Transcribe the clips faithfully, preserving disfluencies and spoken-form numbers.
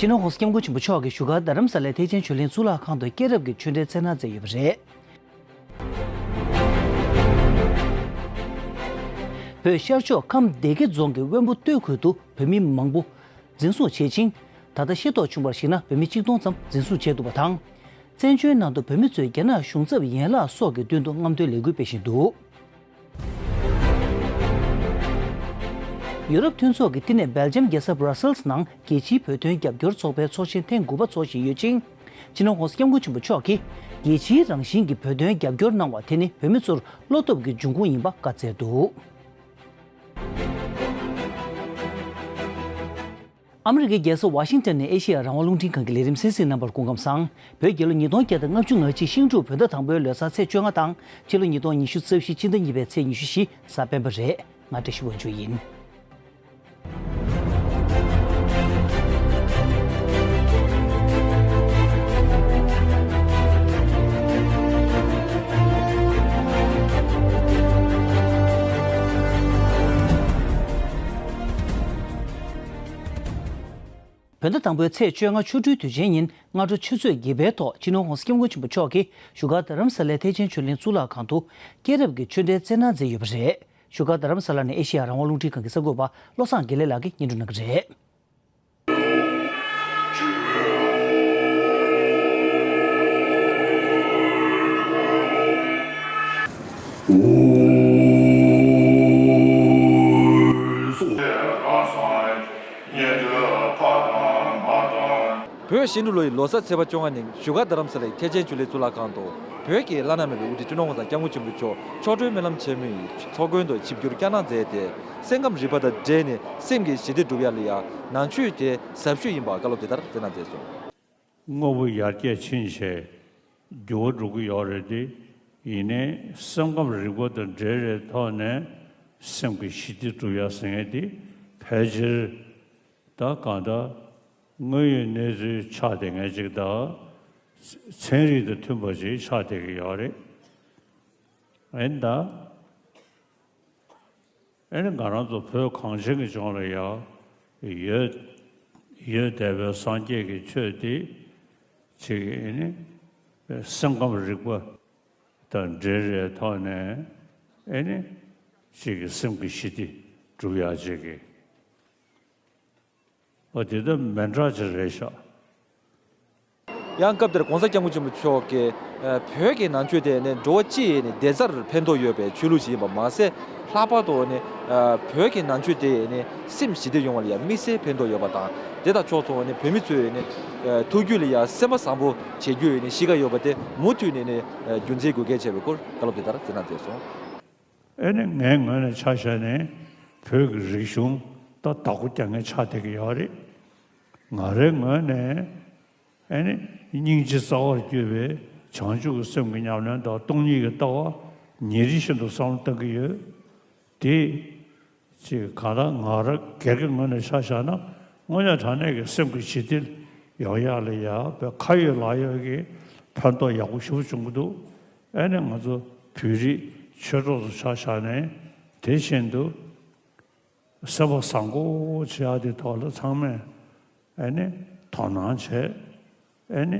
སྤྱི་ནོར་༸གོང་ས་༸སྐྱབས་མགོན་ཆེན་པོ་མཆོག་གིས་བཞུགས་སྒར་རྡ་རམ་ས་ལའི་ཐེག་ཆེན་ཆོས་གླིང་གཙུག་ལག་ཁང་དུ་སྐྱེས་རབས་ཀྱི་ཆོས་འབྲེལ་སྩལ་གནང་མཛད་ཡོད་པ་རེད། བོད་ཤར་ཕྱོགས་ཁམས་སྡེ་དགེ་རྫོང་གི་དབོན་པོ་སྟོད་ཁུལ་དུ་བོད་མི་མང་པོ་འཛིན་བཟུང་བྱེད་ཅིང་། ད་ལྟ་ཤེས་རྟོགས་བྱུང་བར་གཞིགས་ན་བོད་མི་ཆིག་སྟོང་ཙམ་འཛིན་བཟུང་བྱས་འདུག་པ་དང་། བཙན་བྱོལ་ནང་དུ་བོད་མི་ཚོས་རྒྱ་ནག་གཞུང་ཚབ་ཡན་ལག་སོགས་ཀྱི་མདུན་དུ་རྔམ་སྟོན་ལས་འགུལ་སྤེལ་བཞིན་འདུག་ཡུ་རོབ་མཐུན་ཚོགས་ཀྱིས་བསྟི་གནས་སྦེལ་ཇམ་རྒྱལ་ས་Brussels་ནང་རྒྱལ་སྤྱིའི་བོད་དོན་རྒྱབ་སྐྱོར་ཚོགས་པའི་ཚོགས་ཆེན་ཐེངས་དགུ་པ་འཚོགས་བཞིན་ཡོད་ཅིང་། སྤྱི་ནོར་༸གོང་ས་༸སྐྱབས་མགོན་ཆེན་པོ་མཆོག་གིས་རྒྱལ་སྤྱིའི་རང་བཞིན་གྱི་བོད་དོན་རྒྱབ་སྐྱོར་གནང་བ་དེ་ནི་བོད་མི་ཚོར་བློ་སྟོབས་ཀྱི་འབྱུང་ཁུངས་ཡིན་པ་བཀའ་སྩལ་འདུག་ཨ་མི་རི་ཀའི་རྒྱལ་ས་ཝ་ཤིང་ཏོན་ནས་ཨེ་ཤེ་ཡ་རང་དབང་རླུང་འཕྲིན་ཁང་གི་ལས་རིམ་གསན་གཟིགས་གནང་བར་སྐུ་ཁམས་བཟང་། བོད་རྒྱལ་ལོ་ཉིས་སྟོང་བརྒྱ་དང་ལྔ་བཅུ་ང་གཅིག་ཤིང་འབྲུག་བོད་ཟླ་དང་པོའི་ལོ་གསར་ཚེས་བཅོ་ལྔ་དང་ཕྱི་ལོ་ཉིས་སྟོང་ཉི་ཤུ་རྩ་བཞི་སྤྱི་ཟླ་གཉིས་པའི་ཚེས་ཉི་ཤུ་བཞི་གཟའ་སྤེན་པ་རེད། ང་བཀྲ་ཤིས་དབང་ཕྱུག་ཡིན། བོད་ཟླ་དང་པོའི་ཚེས་བཅོ་ལྔ་ཆོ་འཕྲུལ་དུས་ཆེན་ཉིན་སྔ་དྲོ་ཆུ་ཚོད་བརྒྱད་པའི་ཐོག་སྤྱི་ནོར་༸གོང་ས་༸སྐྱབས་མགོན་ཆེན་པོ་མཆོག་གིས་བཞུགས་སྒར་རྡ་རམ་ས་ལའི་ཐེག་ཆེན་ཆོས་གླིང་གཙུག་ལག་ཁང་དུ་སྐྱེས་རབས་ཀྱི་ཆོས་འབྲེལ་སྩལ་གནང་མཛད་ཡོད་པ་རེད། བཞུགས་སྒར་རྡ་རམ་ས་ལ་ནས་ཨེ་ཤེ་ཡ་རང་དབང་རླུང་འཕྲིན་ཁང་གི་གསར་འགོད་པ་བློ་བཟང་དགེ་ལེགས་ལགས་ཀྱིས་སྙན་སྒྲོན་གནང་གི་རེད། བོད་ཤིང་འབྲུག་ལོ་ཡི་ལོ་གསར་ཚེས་པ་བཅོ་ལྔ་ཉིན་བཞུགས་སྒར་རྡ་རམ་ས་ལའི་ཐེག་ཆེན་ཆོས་གླིང་གཙུག་ལག་ཁང་དུ་བོད་ཀྱི་བླ་ན་མེད་པའི་དབུ་ཁྲིད་སྤྱི་ནོར་༸གོང་ས་༸སྐྱབས་མགོན་ཆེན་པོ་མཆོག་ཆོ་འཕྲུལ་སྨོན་ལམ་ཆེན་མོའི་ཚོགས་མགོན་དུ་ཆིབས་བསྒྱུར་བསྐྱངས་གནང་མཛད་དེ། སེམས་ཁམས་རིག་པ་དང་འབྲེལ་ནས་སེམས་ཀྱི་ཞི་བདེ་སྒྲུབ་ཡ་ལ་ཡང་ནང་ཆོས་དེ་ཟབ་ཤོས་ཡིན་པ་བཀའ་སློབ་དེ་ལྟར་སྩལ་གནང་མཛད་སོང་། དངོས་པོ་ཡར་རྒྱས་ཕྱིན་བྱས་འགྱུར་བ་འགྲོ་གི་ཡོད་རེད་དེ། ཡིན་ནའི་སེམས་ཁམས་རིག་པ་དང་འབྲེལ་བའི་ཐོག་ནས་སེམས་ཀྱི་ཞི་བདེ་སྒྲུབ་ཡ་ཟེར་མཁན་དེ་ཕལ་ཆེར་ད་གང་ལྟར་དངོས་ཡོད་གནས་ཚུལ་ཆགས་བསྡད་མཁན་ཅིག་དང་། ཚན་རིག་དང་མཐུན་པ་ཅིག་ཆགས་བསྡད་ཀྱི་ཡོད་རེད། ཨེ་ད། ཨེ་ནི་ང་རང་ཚོ་བོད་གངས་ཅན་གྱི་ལྗོངས་ལ་ཡང་ཡོད་ཡོད་བསྡད་པའི་སངས་རྒྱས་ཀྱི་ཆོས་དེ་ཅིག་ཨེ་ནི་སེམས་ཁམས་རིག་པ་དང་འབྲེལ་བའི་ཐོག་ནས་ཨེ་ནི་ཅིག་གི་སེམས་ཀྱི་ཞི་བདེ་སྒྲུབ་ཡག་ཅིག་གི། ཨོ་དེ་ལྟ་མི་འདྲ་ཅིག་རེད་ཤག་ཡང་སྐབས་དེར་༸གོང་ས་༸སྐྱབས་མགོན་ཆེན་པོ་མཆོག་གིས་ཨ་བོད་ཀྱི་ནང་ཆོས་དེ་ནི་འགྲོ་བ་སྤྱི་ཡི་ནི་བདེ་རྩར་ཕན་ཐོགས་ཡོད་པའི་ཆོས་ལུགས་ཤིག་ཡིན་པ་མ་ཟད། ལྷག་པར་དུ་ནི་ཨ་བོད་ཀྱི་ནང་ཆོས་དེ་ནི་སེམས་ཞི་བདེ་ཡོང་བ་ལ་ཡང་དམིགས་བསལ་ཕན་ཐོགས་ཡོད་པ་དང་། དེ་དང་ཕྱོགས་མཚུངས་ནི་བོད་མི་ཚོས་ནི་ཨ་ཐུགས་རྒྱུད་ལ་ཡང་སེམས་པ་བཟང་པོ་བྱེད་རྒྱུའི་ནི་གཤིས་ཀ་ཡོད་པ་དེ་མུ་མཐུད་ནས་ནི་ཨ་རྒྱུན་འཛིན་དགོས་གལ་ཆེ་བའི་སྐོར་བཀའ་སློབ་དེ་ལྟར་སྩལ་གནང་མཛད་སོང་། ཨེ་ནི་ངའི་ངོས་ནས་ཆ་བཞག་ནས་བོད་ཀྱི་རིག་གཞུང་ད་བདག་པོ་རྒྱག་མཁན་ཆགས་བསྡད་ཀྱི་ཡོད་རེད། ང་རའི་ངོས་ནས་ཨེ་ནི་སྙིང་རྗེ་རྩ་བར་གྱུར་པའི་བྱང་ཆུབ་ཀྱི་སེམས་ཀྱི་ཉམས་ལེན་དང་སྟོང་ཉིད་ཀྱི་ལྟ་བ་ཉིན་རེ་བཞིན་དུ་བསམ་བློ་བཏང་གི་ཡོད། དེ་ཅིག་གང་ལྟར་ང་རང་སྒེར་གྱི་ངོས་ནས་ཆ་བཞག་ན་དངོས་གནས་དྲང་གནས་ཀྱི་སེམས་ཀྱི་ཞི་བདེ་ཡོང་ཡག་ལ་ཡག་པའི་ཁ་ཡོད་ལག་ཡོད་ཀྱི་ཕན་ཐོགས་ཡག་པོ་ཞེ་པོ་བྱུང་གི་འདུག་ཨེ་ནི་ང་ཚོ་བོད་རིགས་ཆོས་གྲོགས་ཚོ་ཆ་བཞག་ནས་དེ་བཞིན་དུ་སེམས་པ་བཟང་པོ་བྱེད་ཡག་དེ་ཐོག་ལ་ཚང་མས་ཨེ་ནི་དོ་སྣང་བྱས། ཨེ་ནི་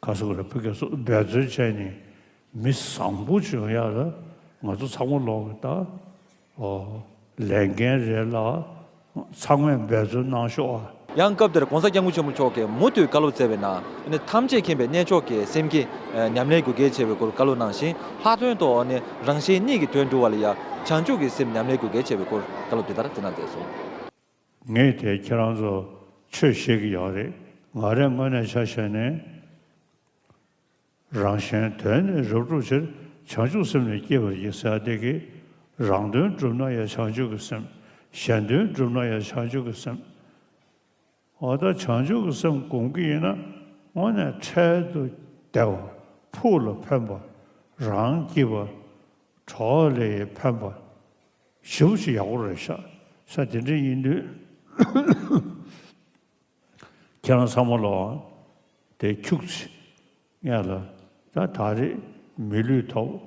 ག་ཟེར་དགོས་རེད། ཕ་གི་སོ་འབད་བརྩོན་བྱས་ནས་མི་བཟང་པོ་བྱུང་ཡག་ལ་ང་ཚོ་ཚང་མ་ལོག་གི་ད། ཨོ། ལས་འགན་རེད་ལ་ཚང་མས་འབད་བརྩོན་གནང་ཤོག་ཨ། ཡང་སྐབས་དེར་༸གོང་ས་༸སྐྱབས་མགོན་ཆེན་པོ་མཆོག་གིས་མུ་མཐུད་བཀའ་སློབ་སྩལ་བའི་ནང་། ཨ་ནི་ཐམས་ཅད་མཁྱེན་པའི་གནས་མཆོག་གི་སེམས་བསྐྱེད་ཉམས་ལེན་དགོས་གལ་ཆེ་བའི་སྐོར་བཀའ་སློབ་གནང་ཞིང་། ལྷག་དོན་དུ་ཨ་ནི་རང་གཞན་གཉིས་ཀྱི་དོན་སྒྲུབ་པ་ལ་ཡང་བྱང་ཆུབ་ཀྱི་སེམས་ཉམས་ལེན་དགོས་གལ་ཆེ་བའི་སྐོར་བཀའ་སློབ་དེ་ལྟར་སྩལ་གནང་མཛད་སོང་། ངས་དེ་ཁྱེད་རང་ཚོ་ཆོས་བཤད་ཀྱི་ཡོད་རེད། ང་རའི་ངོས་ནས་ཆ་བཞག་ནས། རང་གཞན་དོན་ནི་རབ་བསྒྲུབ་ཕྱིར། བྱང་ཆུབ་སེམས་ནི་བསྐྱེད་པར་བགྱི་ཟེར་ཡག་དེ་གིས། རང་དོན་བསྒྲུབ་ན་ཡང་བྱང་ཆུབ་ཀྱི་སེམས། གཞན་དོན་བསྒྲུབ་ན་ཡང་བྱང་ཆུབ་ཀྱི་སེམས། འོ་ད་བྱང་ཆུབ་ཀྱི་སེམས་སྒོམ་གྱི་ཡིན་ན་དངོས་གནས་འཕྲལ་དུ་བདེ་བ། ཕུགས་ལ་ཕན་པ། རང་སྐྱིད་པ། གྲོགས་ལ་ཕན་པ། ཞེ་པོ་ཅིག་ཡག་པོ་རེད་ཤག་ཤག་དེ་འདྲ་ཡིན་དུས། ཁྱེད་རང་ཚང་མ་ལོག་དེ་ཁྱུག་ཙམ་སྔོན་ལ་ད་ད་རེས་མི་ལུས་ཐོབ།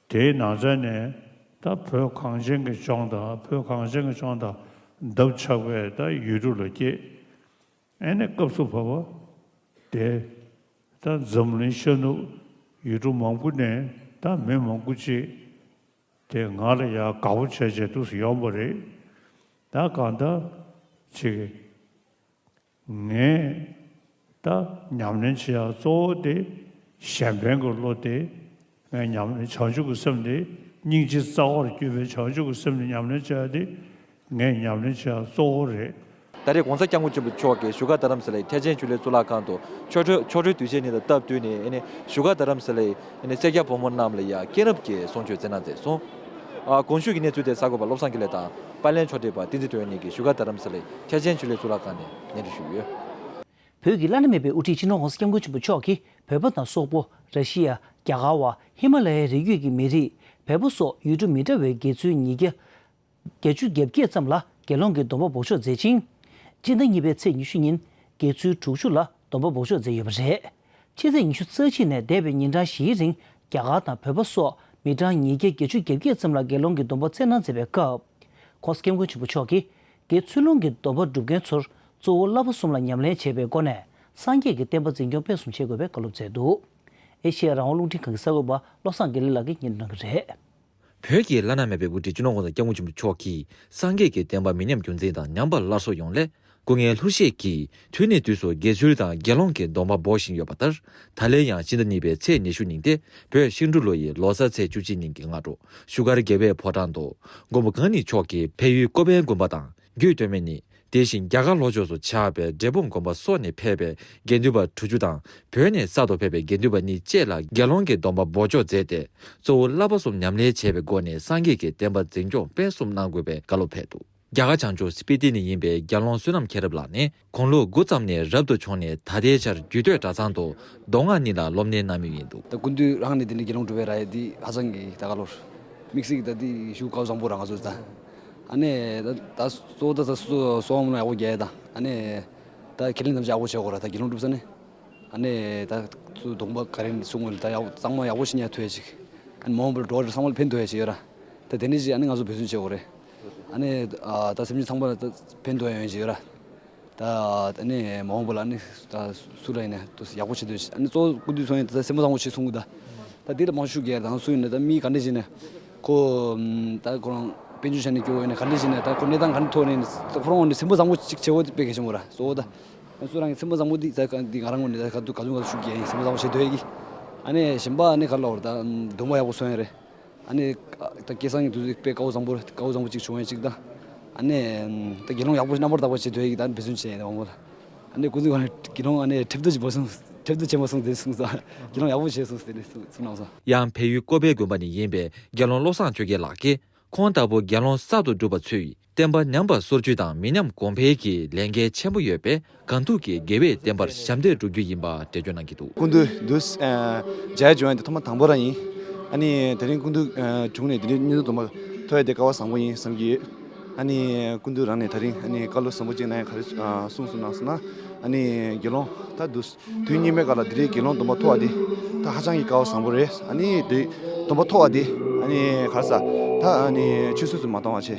དེའི་ནང་ཚན་ནས་ད་བོད་གངས་ཅན་གྱི་ལྗོངས་དང་། བོད་གངས་ཅན་གྱི་ལྗོངས་དང་ འདབ་ཆགས་པའི་ད་ཡུལ་གྲུ་ལ་སྐྱེས། ཨེ་ནས་སྐབས་སུ་བབ་པ་དེ་ད་འཛམ་གླིང་ཤར་ནུབ་ཡུལ་གྲུ་མང་པོ་ནས་ད་མི་མང་པོ་ཅིག་དེ་ང་ལ་ཡ་དགའ་པོ་བྱས་བྱས་འདུག་སེ་ཡོང་བ་རེད། ད་གང་ལྟར་ཅིག་ངས་ད་ཉམས་ལེན་བྱེད་ཡག་གཙོ་བོ་དེ་གཞན་ཕན་གྱི་བློ་དེ། ངས་ཉམས་ལེན་བྱང་ཆུབ་ཀྱི་སེམས་དེ། སྙིང་རྗེ་རྩ་བར་གྱུར་པའི་བྱང་ཆུབ་ཀྱི་སེམས་དེ་ཉམས་ལེན་བྱེད་ཡག་དེ་ངས་ཉམས་ལེན་བྱེད་ཡག་གཙོ་བོ་རེད། ད་རེས་༸གོང་ས་༸སྐྱབས་མགོན་ཆེན་པོ་མཆོག་གིས་བཞུགས་སྒར་རྡ་རམ་ས་ལའི་ཐེག་ཆེན་ཆོས་གླིང་གཙུག་ལག་ཁང་དུ་ཆོ་འཕྲུལ་ཆོ་འཕྲུལ་དུས་ཆེན་ཉིན་དང་སྟབས་བསྟུན་ནས་ཨ་ནི་བཞུགས་སྒར་རྡ་རམ་ས་ལའི་ཨ་ནི་སེར་སྐྱ་ཕོ་མོ་རྣམས་ལ་ཡང་མཁྱེན་རབ་ཀྱི་གསུང་ཆོས་སྩལ་གནང་མཛད་སོང་། ཨ་གོང་ཞུས་ཀྱི་གནས་ཚུལ་དེ་གསར་འགོད་པ་བློ་བཟང་དགེ་ལེགས་དང་། པར་ལེན་ཕྱོགས་སྒྲིག་པ་བསྟན་འཛིན་དོན་གཉིས་ཀྱིས་བཞུགས་སྒར་རྡ་རམ་ས་ལའི་ཐེག་ཆེན་ཆོས་གླིང་གཙུག་ལག་ཁང་ནས་སྙན་སྒྲོན་ཞུས་ཡོད། བོད་ཀྱི་བླ་ན་མེད་པའི་དབུ་ཁྲིད་སྤྱི་ནོར་༸གོང་ས་༸སྐྱབས་མགོན་ཆེན་པོ་མཆོག་གིས་བོད་པ་དང་སོག་པོ། ར་ཤི་ཡ། རྒྱ་གར་བ། ཧི་མ་ལ་ཡའི་རི་རྒྱུད་ཀྱི་མི་རིགས། བལ་པོ་སོགས་ཡུལ་གྲུ་མི་འདྲ་བའི་དགེ་ཚུལ་ཉིས་བརྒྱ་བརྒྱད་ཅུ་གྱ་བརྒྱད་ཙམ་ལ་དགེ་སློང་གི་སྡོམ་པ་འབོགས་ཆོག་མཛད་ཅིང་། སྤྱི་ཟླ་གཉིས་པའི་ཚེས་ཉི་ཤུ་ཉིན་དགེ་ཚུལ་དྲུག་ཅུ་ལ་སྡོམ་པ་འབོགས་ཆོག་མཛད་ཡོད་པ་རེད། ཕྱི་ཚེས་ཉི་ཤུ་རྩ་གཅིག་ནས་འདས་པའི་ཉིན་གྲངས་བཞིའི་རིང་རྒྱ་གར་དང་བོད་པ་སོགས་མི་གྲངས་ཉིས་བརྒྱ་བརྒྱད་ཅུ་གྱ་བརྒྱད་ཙམ་ལ་དགེ་སློང་གི་སྡོམ་པ་སྩལ་གནང་མཛད་པའི་སྐབས། ༸གོང་ས་༸སྐྱབས་མགོན་ཆེན་པོ་མཆོག་གིས་དགེ་ཚུལ་སློང་གི་སྡོམ་པ་སྒྲུབ་མཁན་ཚོར་གཙོ་བོ་བསླབ་པ་གསུམ་ལ་ཉམས་ལེན་བྱེད་པའི་སྒོ་ནས་སངས་རྒྱས་ཀྱི་བསྟན་པ་འཛིན་སྐྱོང་སྤེལ་གསུམ་བྱེད་དགོས་པའི་བཀའ་སློབ་སྩལ་འདུག་ཨེ་ཤེ་ཡ་རང་དབང་རླུང་འཕྲིན་ཁང་གི་གསར་འགོད་པ་བློ་བཟང་དགེ་ལེགས་ལགས་ཀྱིས་སྙན་སྒྲོན་གནང་གི་རེད། བོད་ཀྱི་བླ་ན་མེད་པའི་དབུ་ཁྲིད་སྤྱི་ནོར་༸གོང་ས་༸སྐྱབས་མགོན་ཆེན་པོ་མཆོག་གིས་སངས་རྒྱས་ཀྱི་བསྟན་པ་མི་ཉམས་རྒྱུན་འཛིན་དང་ཉམས་པ་སླར་གསོ་ཡོང་སླད། སྐུ་ངལ་ལྷུར་བཞེས་ཀྱིས་དུས་ནས་དུས་སུ་དགེ་ཚུལ་དང་དགེ་སློང་གི་སྡོམ་པ་འབོགས་བཞིན་ཡོད་པ་ལྟར། ད་ལན་ཡང་སྤྱི་ཟླ་གཉིས་པའི་ཚེས་ཉི་ཤུ་ཉིན་ཏེ། བོད་ཤིང་འབྲུག་ལོ་ཡི་ལོ་གསར་ཚེས་བཅུ་གཅིག་ཉིན་གྱི་སྔ་དྲོ། བཞུགས་སྒར་རྒྱལ་བའི་ཕོ་བྲང་དུ། མགོན་པོ་གང་ཉིད་མཆོག་གིས་བལ་ཡུལ་ཀོ་པན་དགོན་པ་དང་། རྒྱུད་སྟོད་སྨད་གཉིས། དེ་བཞིན་རྒྱ་གར་ལྷོ་ཕྱོགས་སུ་ཆགས་པའི་འབྲས་སྤུངས་དགོན་པ་སོགས་ནས་ཕེབས་པའི་དགེ་འདུན་པ་དྲུག་ཅུ་དང་། བོད་ནས་གསར་དུ་ཕེབས་པའི་དགེ་འདུན་པ་གཉིས་བཅས་ལ་དགེ་སློང་གི་སྡོམ་པ་འབོགས་ཆོག་མཛད་དེ། གཙོ་བོ་བསླབ་པ་གསུམ་ཉམས་ལེན་བྱས་པའི་སྒོ་ནས་སངས་རྒྱས་ཀྱི་བསྟན་པ་འཛིན་སྐྱོང་སྤེལ་གསུམ་གནང་དགོས་པའི་བཀའ་སློབ་ཕེབས་འདུག་རྒྱ་གར་བྱང་ཕྱོགས་སྤི་ཏི་ནས་ཡིན་པའི་དགེ་སློང་བསོད་ནམས་མཁྱེན་རབ་ལགས་ནི་དགུང་ལོ་དགུ་ཙམ་ནས་རབ་ཏུ་བྱུང་ནས་ད་ལྟའི་ཆར་རྒྱུད་སྟོད་གྲྭ་ཚང་དུ་མདོ་སྔགས་གཉིས་ལ་སློབ་གཉེར་གནང་མུས་ཡིན་འདུག་ད་སྐུ་མདུན་རང་ནས་འདི་འདྲའི་དགེ་སློང་སྒྲུབ་པའི་ར་ཡ་འདི་ཧ་ཅང་གི་ད་ག་ལོར་དམིགས་བསལ་གྱི་ད་འདི་ཞུ་དགའ་བོ་བཟང་པོ་རང་ང་ཚོ་ད། ཨ་ནེ་ད་ད་གཙོ་བོ་ད་ད་སོ་སོ་བ་མོ་ལ་ཡག་པོ་རྒྱག་ཡ་ད། ཨ་ནེ་ད་ཁས་ལེན་དམ་བཅའ་ཡག་པོ་བྱེད་དགོས་ར། ད་དགེ་སློང་སྒྲུབ་ས་ནས། ཨ་ནེ་ད་ཚུར་གདོང་པ་ག་རེ་གསུང་དགོས་ལ་ད་ཡག་གཙང་མ་ཡག་པོ་ཞིག་ཉར་ཐུབ་ཡ་ཅིག་ཨ་ནེ་མ་འོངས་པར་འགྲོ་བ་རིགས་ཚང་མ་ལ་ཕན་ཐོགས་ཡ་ཅིག་ཡོད་ར། ད་དེ་འདྲ་ཅིག་ཨ་ནེ་ང་ཚོ་འབད་བརྩོན་བྱེད་དགོས་རེད། ཨ་ནེ་ཨ་ད་སེམས་ཅན་ཚང་མ་ལ་ད་ཕན་ཐོགས་ཡ་ཡོང་ཡ་ཅིག་ཡོད་ར། ད་ཨ་ནེ་མ་འོངས་པ་ལ་ཨ་ནེ་ད་སུ་ལ་ཡིན་ན་ད་ཡག་པོ་བྱེད་འདོད་ཅིག་ཨ་ནེ་གཙོ་བོ་སྐུ་མདུན་ཚོ་ཡིན་ད་སེམས་པ་བཟང་པོ་ཅིག་གསུང་གི་ད། ད་འདི་ལ་མང་ཤོས་རྒྱལ་དང་སུ་ཡིན་ན་ད་མི་ག་འདྲ་ཞིག་ན་ཁོ་ད་ཁོ་རང་དཔལ་འབྱོར་ཆ་ནས་སྐྱོ་བོ་ཡིན་ན་ག་འདྲ་ཞིག་ན་ད་ཁོ་གནས་སྟངས་ག་འདྲ་ཐོག་ནས་ད་ཁོ་རང་ངོས་ནས་སེམས་པ་བཟང་པོ་ཅིག་བྱེད་དགོས་དེ་དཔེ་གལ་ཆེན་པོ་ར་གཙོ་བོ་ད། སུ་རང་གི་སེམས་པ་བཟང་པོ་འདི་ད་འདི་ང་རང་ངོས་ནས་ད་ག་དུས་ག་ཚོད་ག་ཚོད་ཤུགས་རྒྱག་ཡིན་སེམས་པ་བཟང་པོ་བྱེད་འདོད་ཡ་གི་ཨ་ནེ་གཞན་པ་ཨ་ནེ་ག་ལ་བར་ད་སྡོམ་པ་ཡག་པོ་སོང་ཡ་རེད། ཨ་ནེ་ད་སྐལ་བཟང་གི་དུས་ཚོད་དཔེ་དགའ་བོ་བཟང་པོ་རེད། དགའ་བོ་བཟང་པོ་ཅིག་བྱུང་ཡ་ཅིག་ད། ཨ་ནེ་ད་དགེ་སློང་ཡག་པོ་རྣམ་པར་དག་པ་བྱེད་འདོད་ཡ་གི་ད་འབད་བརྩོན་བྱས་ཡིན་མང་པོ་ལ། ཨ་ནེ་ཀུན་གཟིགས་ཁོ་རང་དགེ་སློང་ཨ་ནེ་ཁྲེབ་ཏུ་ཅིག་བོ་སོང་། ཁྲེབ་ཏུ་ཆེན་པོ་སོང་དེ་གསུངས་སོང་། དགེ་སློང་ཡག་པོ་བྱས་སོང་ཟེར་ནས་གསུངས་གསུངས་གནང་སོང་། ཡང་བལ་ཡུལ་ཀོ་པའི་དགོན་པ་ནས་ཡིན་པའི་དགེ་སློང་བློ་བཟང་ཆོས་རྒྱལ་ལགས་ཀྱིས། ཁོང་ལྟ་བུ་དགེ་སློང་གསར་དུ་སྒྲུབ་པ་ཚོས་བསྟན་པ་ཉམས་པ་སོར་ཆུད་དང་མི་ཉམས་གོང་འཕེལ་གྱི་ལས་འགན་ཆེན་པོ་ཡོད་པས། གང་ཐུབ་ཀྱིས་དགེ་བའི་བསྟན་པར་ཞབས་འདེགས་སྒྲུབ་རྒྱུ་ཡིན་པ་འགྲེལ་བརྗོད་གནང་གི་འདུག་སྐུ་མདུན་འདུག་ཨ་མཇལ་བྱུང་བ་འདི་ཐོག་མ་དང་པོ་རང་ཡིན། ཨ་ནི་དེ་རིང་སྐུ་མདུན་ཨ་བྱུང་ནས་དེ་རིང་བརྙན་ཐུང་དུ་མ་ཐོས་ཡ་དེ་སྐལ་བ་བཟང་པོ་ཡིན་བསམ་གྱི་ཡོད། ཨ་ནི་སྐུ་མདུན་རང་ནས་དེ་རིང་ཨ་ནི་བཀའ་སློབ་བཟང་པོ་ཅིག་གནང་ཡ་ག་རེ་ཨ་གསུངས་སོང་གནང་སོང་ན། ཨ་ནི་དགེ་སློང་ད་འདུག་དུས་སྙིགས་མའི་སྐབས་ལ་འདི་འདྲའི་དགེ་སློང་སྡོམ་པ་ཐོབ་པ་འདི་ད་ཧ་ཅང་གི་སྐལ་བ་བཟང་པོ་རེད། ཨ་ནི་འདི་སྡོམ་པ་ཐོབ་པ་འདི་ཨ་ནི་ག་རེ་ཟ་ད་ཨ་ནི་ཆུད་ཟོས་སུ་མ་གཏོང་བ་བྱས་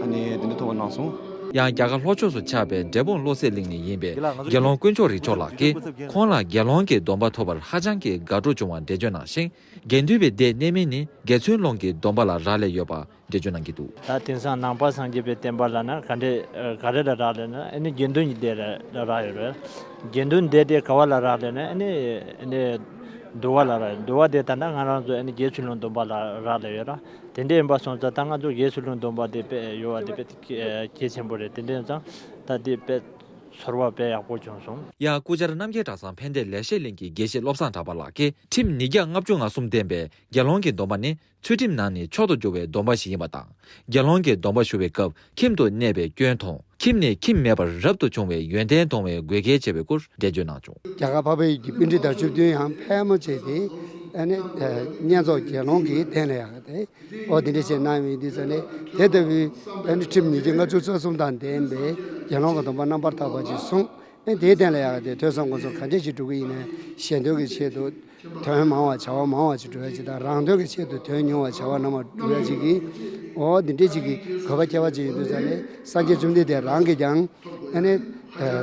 ཨ་ནི་འདི་འདྲ་ཐོབ་པ་གནང་སོང་། ཡང་རྒྱ་གར་ལྷོ་ཕྱོགས་སུ་ཆགས་པའི་འབྲས་སྤུངས་བློ་གསལ་གླིང་ནས་ཡིན་པའི་དགེ་སློང་དཀོན་མཆོག་རིག་མཆོག་ལགས་ཀྱིས་ཁོང་ལ་དགེ་སློང་གི་སྡོམ་པ་ཐོབ་པར་ཧ་ཅང་གི་དགའ་སྤྲོ་བྱུང་བ་འགྲེལ་བརྗོད་གནང་ཞིང་། དགེ་འདུན་པའི་སྡེ་གནས་མིན་ནི་དགེ་ཚུལ་སློང་གི་སྡོམ་པ་ལ་རག་ལས་ཡོད་པ། འགྲེལ་བརྗོད་གནང་གི་འདུག་ད་དེང་སང་ནང་པ་སངས་རྒྱས་པའི་བསྟན་པ་ལབ་ན་ག་འདྲས་ག་རེ་ལ་རག་ལས་ན་ཨ་ནི་དགེ་འདུན་གྱི་སྡེ་ལ་རག་ཡོད་རེད། དགེ་འདུན་སྡེ་དེ་ག་བ་ལ་རག་ལས་ན་ཨ་ནི་ཨ་ནི་འདུལ་བ་ལ་རག་འདུལ་བ་དེ་ད་ལྟ་ང་རང་ཚོ་ཨ་ནི་དགེ་ཚུལ་སློང་སྡོམ་པ་ལ་རག་ལས་ཡོད་ར། དེ་འདྲ་ཡིན་པ་སོང་ཙང་ད་ང་ཚོ་དགེ་ཚུལ་སློང་སྡོམ་པ་དེ་དཔེ་ཡོད་བ་དེ་དཔེ་གལ་ཆེན་པོ་རེད། དེ་འདྲ་ཡིན་ཙང་ད་དེ་དཔེ་ཚོར་བ་དཔེ་ཡག་པོ་བྱུང་སོང་། ཡང་སྐུ་བཅར་རྣམ་རྒྱལ་གྲྭ་ཚང་ཕན་བདེ་ལེགས་བཤད་གླིང་གི་དགེ་བཤེས་བློ་བཟང་གྲགས་པ་ལགས་ཀྱིས་ཁྲིམས་ཉིས་བརྒྱ་ལྔ་བཅུ་ང་གསུམ་ལྡན་པའི་དགེ་སློང་གི་སྡོམ་པ་ནི། ཚུལ་ཁྲིམས་ནང་ནས་མཆོག་ཏུ་གྱུར་བའི་སྡོམ་པ་ཞིག་ཡིན་པ་དང་། དགེ་སློང་གི་སྡོམ་པ་ཞུ་བའི་སྐབས་ཁྱིམ་དུ་གནས་པའི་སྐྱོན་མཐོང་། ཁྱིམ་ནས་ཁྱིམ་མེད་པར་རབ་ཏུ་བྱུང་བའི་ཡོན་ཏན་མཐོང་བའི་དགོས་གལ་ཆེ་བའི་སྐོར་འགྲེལ་བརྗོད་གནང་བྱུང་། རྒྱ་གར་འཕགས་པའི་ཡུལ་གྱི་པཎྜི་ཏ་བཅུ་བདུན་ཡང་ཕལ་མོ་ཆེ་དེ་ཨ་ནི་བསྙེན་རྫོགས་དགེ་སློང་གི་སྟེང་ལ་ཡག་ག་དེ་ཨོ་དེ་འདྲ་བྱས་གནང་ཡོད་དུས་ཙ་ནས་དེ་ལྟ་བུའི་ཨ་ནི་ཁྲིམས་ཉིས་བརྒྱ་ལྔ་བཅུ་རྩ་གསུམ་དང་ལྡན་པའི་དགེ་སློང་གི་སྡོམ་པ་རྣམ་པར་དག་པ་ཅིག་བཟུང་། ཨ་དེའི་སྟེང་ལ་ཡག་ག་དེ་ཐོས་བསམ་སྒོམ་གསུམ་ག་འདྲ་ཞིག་སྒྲུབ་ཀྱི་ཡིན་ན་ཞལ་འདོན་གྱི་ཆེད་དུ། དོན་མང་བ་བྱ་བ་མང་བ་ཅིག་སྒྲུབ་ཡ་ཅིག་དང་། རང་དོན་གྱི་ཆེད་དུ་དོན་ཉུང་བ་བྱ་བ་རྣམ་པ་སྒྲུབ་ཡ་ཅིག་གིས། འོ་འདི་འདྲས་ཅིག་གི་དགོས་པ་ཁྱད་པར་ཅན་ཡོད་དུས་ཙང་ནས། སངས་རྒྱས་བཅོམ་ལྡན་འདས་རང་གིས་ཀྱང་ཨ་ནི་